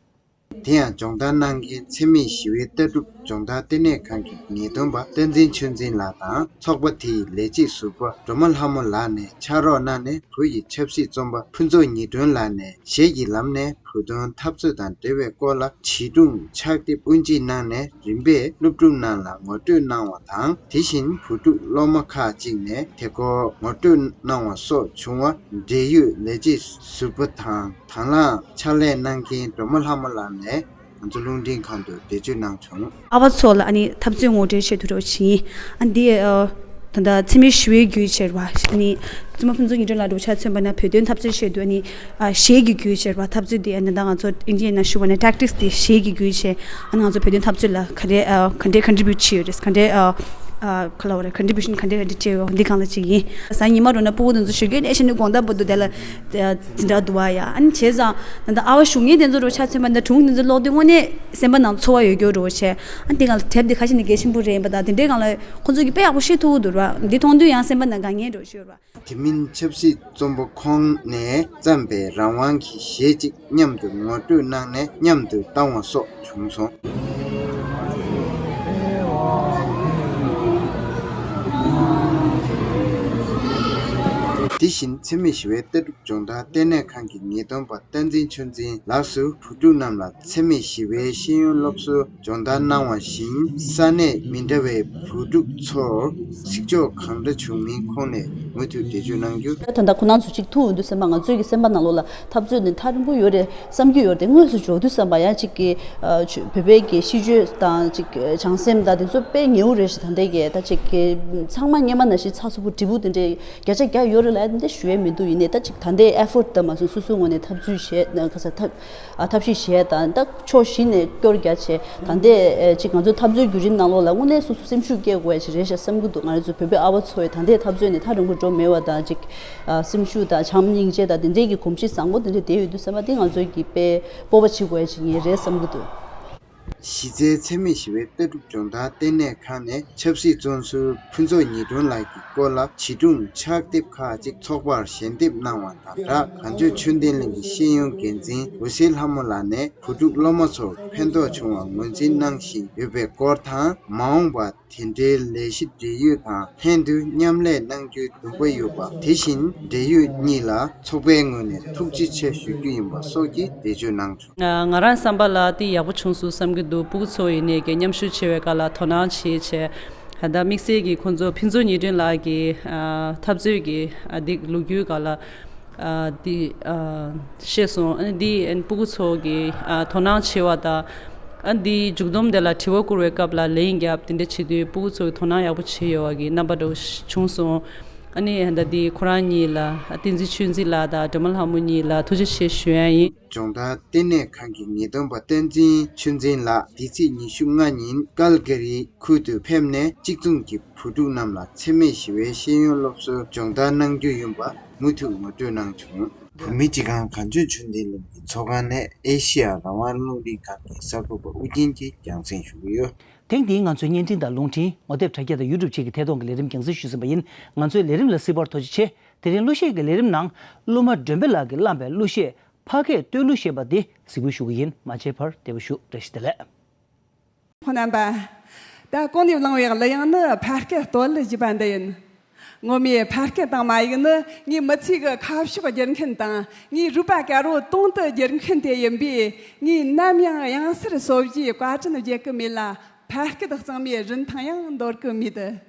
དེ་ཡང་སྦྱོང་བརྡར་གནང་མཁན་འཚེ་མེད་ཞི་བའི་ལྟ་གྲུབ་སྦྱོང་བརྡར་ལྟེ་གནས་ཁང་གི་ངེས་སྟོན་པ་བསྟན་འཛིན་ཆོས་འཛིན་ལགས་དང་། ཚོགས་པ་དེའི་ལས་བྱེད་ཟུར་པ་སྒྲོལ་མ་ལྷ་མོ་ལགས་ནས་ཕྱག་རོགས་གནང་ནས། བོད་ཀྱི་ཆབ་སྲིད་བཙོན་པ་ཕུན་ཚོགས་ཉི་སྒྲོན་ལགས་ནས་གཞས་ཀྱི་ལམ་ནས་བོད་དོན་འཐབ་རྩོད་དང་འབྲེལ་བའི་སྐོར་ལ་བྱིས་སྒྲུང་ཕྱག་དེབ་དབུ་འབྱེད་གནང་ནས། རིམ་པས་སློབ་ཕྲུག་རྣམས་ལ་ངོ་སྤྲོད་གནང་བ་དང་། དེ་བཞིན་བོད་ཕྲུག་སློབ་མ་ཁག་ཅིག་ནས་དེ་སྐོར་ངོ་སྤྲོད་གནང་བ་སོགས་བྱུང་བར། འབྲེལ་ཡོད་ལས་བྱེད་ཟུར་པ་དང་དང་བླངས་ཕྱག་ལས་གནང་མཁན་སྒྲོལ་མ་ལྷ་མོ་ལགས་ནས་ང་ཚོ་རླུང་འཕྲིན་ཁང་དུ་འགྲེལ་བརྗོད་གནང་བྱུང་། ཨ་བ་ཚོ་ལ་ཨ་ནི་འཐབ་རྩོད་ངོ་སྤྲོད་བྱེད་དུ་རོགས་བྱིན། ཨ་འདི་ཨ་ད་ལྟ་འཚེ་མེད་ཞི་བའི་བརྒྱུད་བྱས་ར་བ། ཨ་ནི་བཙུན་མ་ཕུན་ཚོགས་ཉི་སྒྲོན་ལགས་འདྲ་བོ་ཆ་མཚོན་པ་ན་བོད་དོན་འཐབ་རྩོད་བྱེད་དུས་ཨ་ནི་ཨ་གཞས་ཀྱི་བརྒྱུད་བྱས་ར་བ། འཐབ་རྩོད་འདི་ཨ་ནི་ད་ང་ཚོ་ཨིན་ཇི་ཡི་ནང་ཞུ་བ་ན་ཊེག་ཊིག་སི་འདི་གཞས་ཀྱི་བརྒྱུད་བྱས། ཨ་ནི་ང་ཚོ་བོད་དོན་འཐབ་རྩོད་ལ་ག་འདྲས་ཨ་ག་འདྲས་ཀོན་ཊི་བྷིའུ་ཊི་བྱས་ཡོད་རེད། ག་འདྲས་ཨ་ ཨ་ག་ལ་བ་རེད། ཀོན་ཊི་བུ་ཤན་ག་འདྲ་ག་འདྲ་བྱས་ཡོད་འདི་སྒང་ལ་ཅིག་ཡིན། གཟའ་ཉི་མ་རུ་ན་སྤུ་གུ་དེ་ཚོ་ཞོགས་ཀས་ནས་ཤི་ནས་དགོང་དག་བར་དུ་དེ་ལ་དེ་འདྲ་འདུག་བ་ཡ། ཨ་ནི་བྱས་ཙང་ད་ལྟ་ཨ་བ་ཞུགས་མཁན་དེ་ཚོ་རུ་ཆ་མཚོན་པ་ན་སྒྲུང་དེ་ཚོ་ཀློག་དུས་དངོས་གནས་སེམས་པ་ནང་ཚོར་བ་ཡོད་རྒྱུ་རུ་བྱས། ཨ་ནི་དེ་སྒང་ལ་དེབ་དེ་ཁ་ཤས་ནས་གལ་ཆེན་པོ་རེད་ཡིན་པ་དང་དེ་འདྲའི་སྒང་ལ་ཁོང་ཚོ་གིས་དཔེ་ཡག་པོ་བཤད་ཐུབ་ཀྱི་འདུག་ར། འདི་མཐོང་དུས་ཡང་སེམས་པ་ནང་དཀའ་ངལ་འགྲོ་ཤོར་བ། དེ་མིན་ཆབ་སྲིད་བཙོན་པ་ཁོང་ནས་བརྩམས་པའི་རང་དབང་གི་གཞས་གཅིག་མཉམ་དུ་ངོ་སྤྲོད་གནང་ནས་མཉམ་དུ་བཏང་བ་སོགས་བྱུང་སོང་། དེ་བཞིན་འཚེ་མེད་ཞི་བའི་ལྟ་གྲུབ་སྦྱོང་བརྡར་ལྟེ་གནས་ཁང་གི་ངེས་སྟོན་པ་བསྟན་འཛིན་ཆོས་འཛིན་ལགས་སུ་བུ་ཕྲུག་རྣམས་ལ་འཚེ་མེད་ཞི་བའི་ཤེས་ཡོན་སློབ་གསོའི་སྦྱོང་བརྡར་གནང་བ་བཞིན་ས་གནས་མི་འདྲ་བའི་བུ་ཕྲུག་ཚོར་གཟིགས་ཕྱོགས་གང་འདྲ་བྱུང་མིན་ཁོང་ནས་མུ་མཐུད་འགྲེལ་བརྗོད་གནང་རྒྱུ། ད་ལྟ་ཁོ་རང་ཚོ་གཅིག་ཐུག་ཡོང་དུས་ཙམ་པ་ང་ཚོའི་གི་སེམས་པ་ནང་ལོགས་ལ་འཐབ་རྩོད་འདི་ཐག་རིང་པོ་ཡོད་རེད་བསམ་གྱི་ཡོད་རེད་དེ། དངོས་སུ་འབྱོར་དུས་ཙམ་པ་ཡང་གཅིག་གི་ཨ་ཆུ་བོད་པའི་གི་གཤིས་སྤྱོད་དང་གཅིག་བྱང་སེམས་དང་དེ་ཚོ་དཔེ་ཉེ་བོ་རེད་ཤག་ད་ལྟའི་གི་ད་གཅིག་གི་ཚང་མ་སྔོན་མ་ནང་བཞིན་ཚགས་ཚུད་པོ་དྲིལ་བུ་དེ་འདྲའི་བརྒྱ་ཆ་བརྒྱ་ཡོད་རེད་ལབ་ཡ་དེ་འདྲ་ཞུ་ཡས་མི་འདུག་ཡིན་ནའི་ད་གཅིག་ད་ལྟའི་ཨེ་ཕོར་ཊི་དང་མ་སོང་སོ་སོའི་ངོས་ནས་འཐབ་རྩོད་བྱས་ན་ག་ས་འཐབ། ཨ་ཐབས་ཤེས་བྱས་དང་ད་ཕྱོགས་བཞི་ནས་སྐྱོར་རྒྱག་བྱས་ད་ལྟའི་ཨེ་ཅིག་ང་ཚོའི་འཐབ་རྩོད་བརྒྱུད་རིམ་ནང་ལོགས་ལ་དངོས་གནས་སོ་སོ་སེམས་ཤུགས་སྐྱེད་དགོས་ཡ་ཅིག་རེད་ཤག་བསམ་གྱི་འདུག་ང་རང་ཚོ་བོད་པའི་ཨ་བ་ཚོ་ཡི་ད་ལྟའི་འཐབ་རྩོད་ནས་ཐག་རིང་པོ་འགྲོ་མེད་པ་དང་ཅིག་ཨ་སེམས་ཤུགས་དང་བྱམས་སྙིང་རྗེ་དང་དེ་འདྲའི་གི་གོམས་གཤིས་བཟང་པོ་དེ་འདྲ་བསྡད་ཡོད་དུས་ཙམ་པ་དེ་ང་ཚོའི་གི་དཔེ་སྤོབས་པ་བྱེད་དགོས་ཡ་ཅིག་ཡིན་རེད་བསམ་གྱི་འདུག་གཞི་རྩའི་འཚེ་མེད་ཞི་བའི་ལྟ་གྲུབ་སྦྱོང་བརྡར་ལྟེ་གནས་ཁང་ནས་ཆབ་སྲིད་བཙོན་ཟུར་ཕུན་ཚོགས་ཉི་སྒྲོན་ལགས་ཀྱི་སྐོར་ལ་བྱིས་སྒྲུང་ཕྱག་དེབ་ཁག་ཅིག་ཚོགས་པར་ཞལ་འདེབས་གནང་བ་དང་སྦྲགས། གངས་ལྗོངས་ཆོས་ལྡན་གླིང་གི་ཤེས་ཡོན་འགན་འཛིན་འོད་ཟེར་ལྷ་མོ་ལགས་ནས་བུ་ཕྲུག་སློབ་མ་ཚོར་ཕན་ཐོགས་བྱུང་བ་ངོས་འཛིན་གནང་བཞིན་ཡོད་པའི་སྐོར་དང་། མ་འོངས་པར་དེ་འབྲེལ་ལས་གཞི་འབྲེལ་ཡོད་དང་ལྷན་དུ་མཉམ་ལས་གནང་རྒྱུའི་འདུན་པ་ཡོད་པ། དེ་བཞིན་འབྲེལ་ཡོད་གཉིས་ལ་ཚོགས་པའི་ངོས་ནས་ཐུགས་རྗེ་ཆེ་ཞུ་རྒྱུ་ཡིན་པ་སོགས་ཀྱི་འགྲེལ་བརྗོད་གནང་བྱུང་། ང་རང་བསམ་པ་ལ་དེ་ཡག་པོ་བྱུང་སོང་བསམ་གྱི་འདུག་སྤུ་གུ་ཚོ་ཡིན་ནའི་གི་མཉམ་ཞུགས་བྱེད་པའི་སྐབས་ལ་དོ་སྣང་བྱེད་བྱས། ད་དམིགས་བསལ་གྱི་ཁོང་ཚོ་ཕུན་ཚོགས་ཉི་སྒྲོན་ལགས་ཀྱི་འཐབ་རྩོད་ཀྱི་འདི་ལོ་རྒྱུས་སྐབས་ལ་འདི་བཤད་སོང་། ཨ་ནི་འདི་སྤུ་གུ་ཚོ་གི་དོ་སྣང་བྱེད་པ་དང་། ཨ་འདི་མཇུག་བསྡོམས་དེ་ལ་དྲི་བ་བསྐུར་བའི་སྐབས་ལ་ལན་རྒྱབ་དེ་འདྲ་བྱེད་དུས་སྤུ་གུ་ཚོ་གི་དོ་སྣང་ཡག་པོ་བྱེད་ཡོད་པ་གི་རྣམ་པ་འདྲ་བོ་བྱུང་སོང་། ཨ་ནི་ད་འདི་ཁོ་རང་གཉིས་ལ་བསྟན་འཛིན་ཆོས་འཛིན་ལགས་དང་སྒྲོལ་མ་ལྷ་མོ་གཉིས་ལ་ཐུགས་རྗེ་ཆེ་ཞུ་ཡ་ཡིན། སྦྱོང་བརྡར་ལྟེ་གནས་ཁང་གི་ངེས་སྟོན་པ་བསྟན་འཛིན་ཆོས་འཛིན་ལགས་འདི་ཚེས་ཉི་ཤུ་ལྔ་ཉིན་ཀལ་ག་རི་ཁུལ་དུ་ཕེབས་ནས་གཅིག་མཚུངས་ཀྱི་བུ་ཕྲུག་རྣམས་ལ་འཚེ་མེད་ཞི་བའི་ཤེས་ཡོན་སློབ་གསོའི་སྦྱོང་བརྡར་གནང་རྒྱུ་ཡིན་པ་མུ་མཐུད་ངོ་སྤྲོད་གནང་བྱུང་། བོད་མིའི་སྤྱི་ཁང་གངས་ལྗོངས་ཆོས་ལྡན་གླིང་གི་ཚོགས་ཁང་ནས་ཨེ་ཤེ་ཡ་རང་དབང་རླུང་འཕྲིན་ཁང་གི་གསར་འགོད་པ་ཨུ་རྒྱན་གྱིས་རྒྱང་སྲིང་ཞུ་གི་ཡོད། ཐེངས་འདིའི་ང་ཚོའི་བརྙན་འཕྲིན་དང་རླུང་འཕྲིན། ངོ་དེབ་དྲ་རྒྱ་དང་ཡུ་ཊུབ་བཅས་ཀྱི་ཐད་གཏོང་གི་ལས་རིམ་རྒྱང་སྲིང་ཞུས་ཟིན་པ་ཡིན། ང་ཚོའི་ལས་རིམ་ལ་གཟིགས་པར་ཐུགས་རྗེ་ཆེ། དེ་རིང་གླུ་གཞས་ཀྱི་ལས་རིམ་ནང་གླུ་མ་སྒྲོན་དཔལ་ལགས་ཀྱིས་བླངས་པའི་གླུ་གཞས་ཕ་སྐད་སྟོད་གླུ་ཞེས་པ་འདི་གཟིགས་འབུལ་ཞུ་གི་ཡིན། མ་མཇལ་བར་བདེ་པོ་བཞུགས། བཀྲ་ཤིས་བདེ་ལེགས། ཁོང་རྣམ་པ། ད་གོང་ནས་བླངས་པའི་གླུ་དབྱངས་ནི་ཕ་སྐད་སྟོད་གླུ་ཞེས་པ་འདི་ཡིན། ངོ་མའི་ཕ་སྐད་དང་མ་ཡིག་ནི་ངའི་མི་ཚེ་གི་ཁ་ཕྱོགས་བསྒྱུར་མཁན་དང་ངའི་རུས་པ་དཀར་པོ་དོང་དུ་བསྒྱུར་མཁན་དེ་ཡིན་པས། ངས་ནམ་ཡང་དབྱངས་གསལ་སོ་བཞིའི་བཀའ་དྲིན་བརྗེད་གི་མེད་ལ། ཕ་སྐད་གཙང་མའི་རིན་ཐང་ཡང་འདོར་གི་མེད།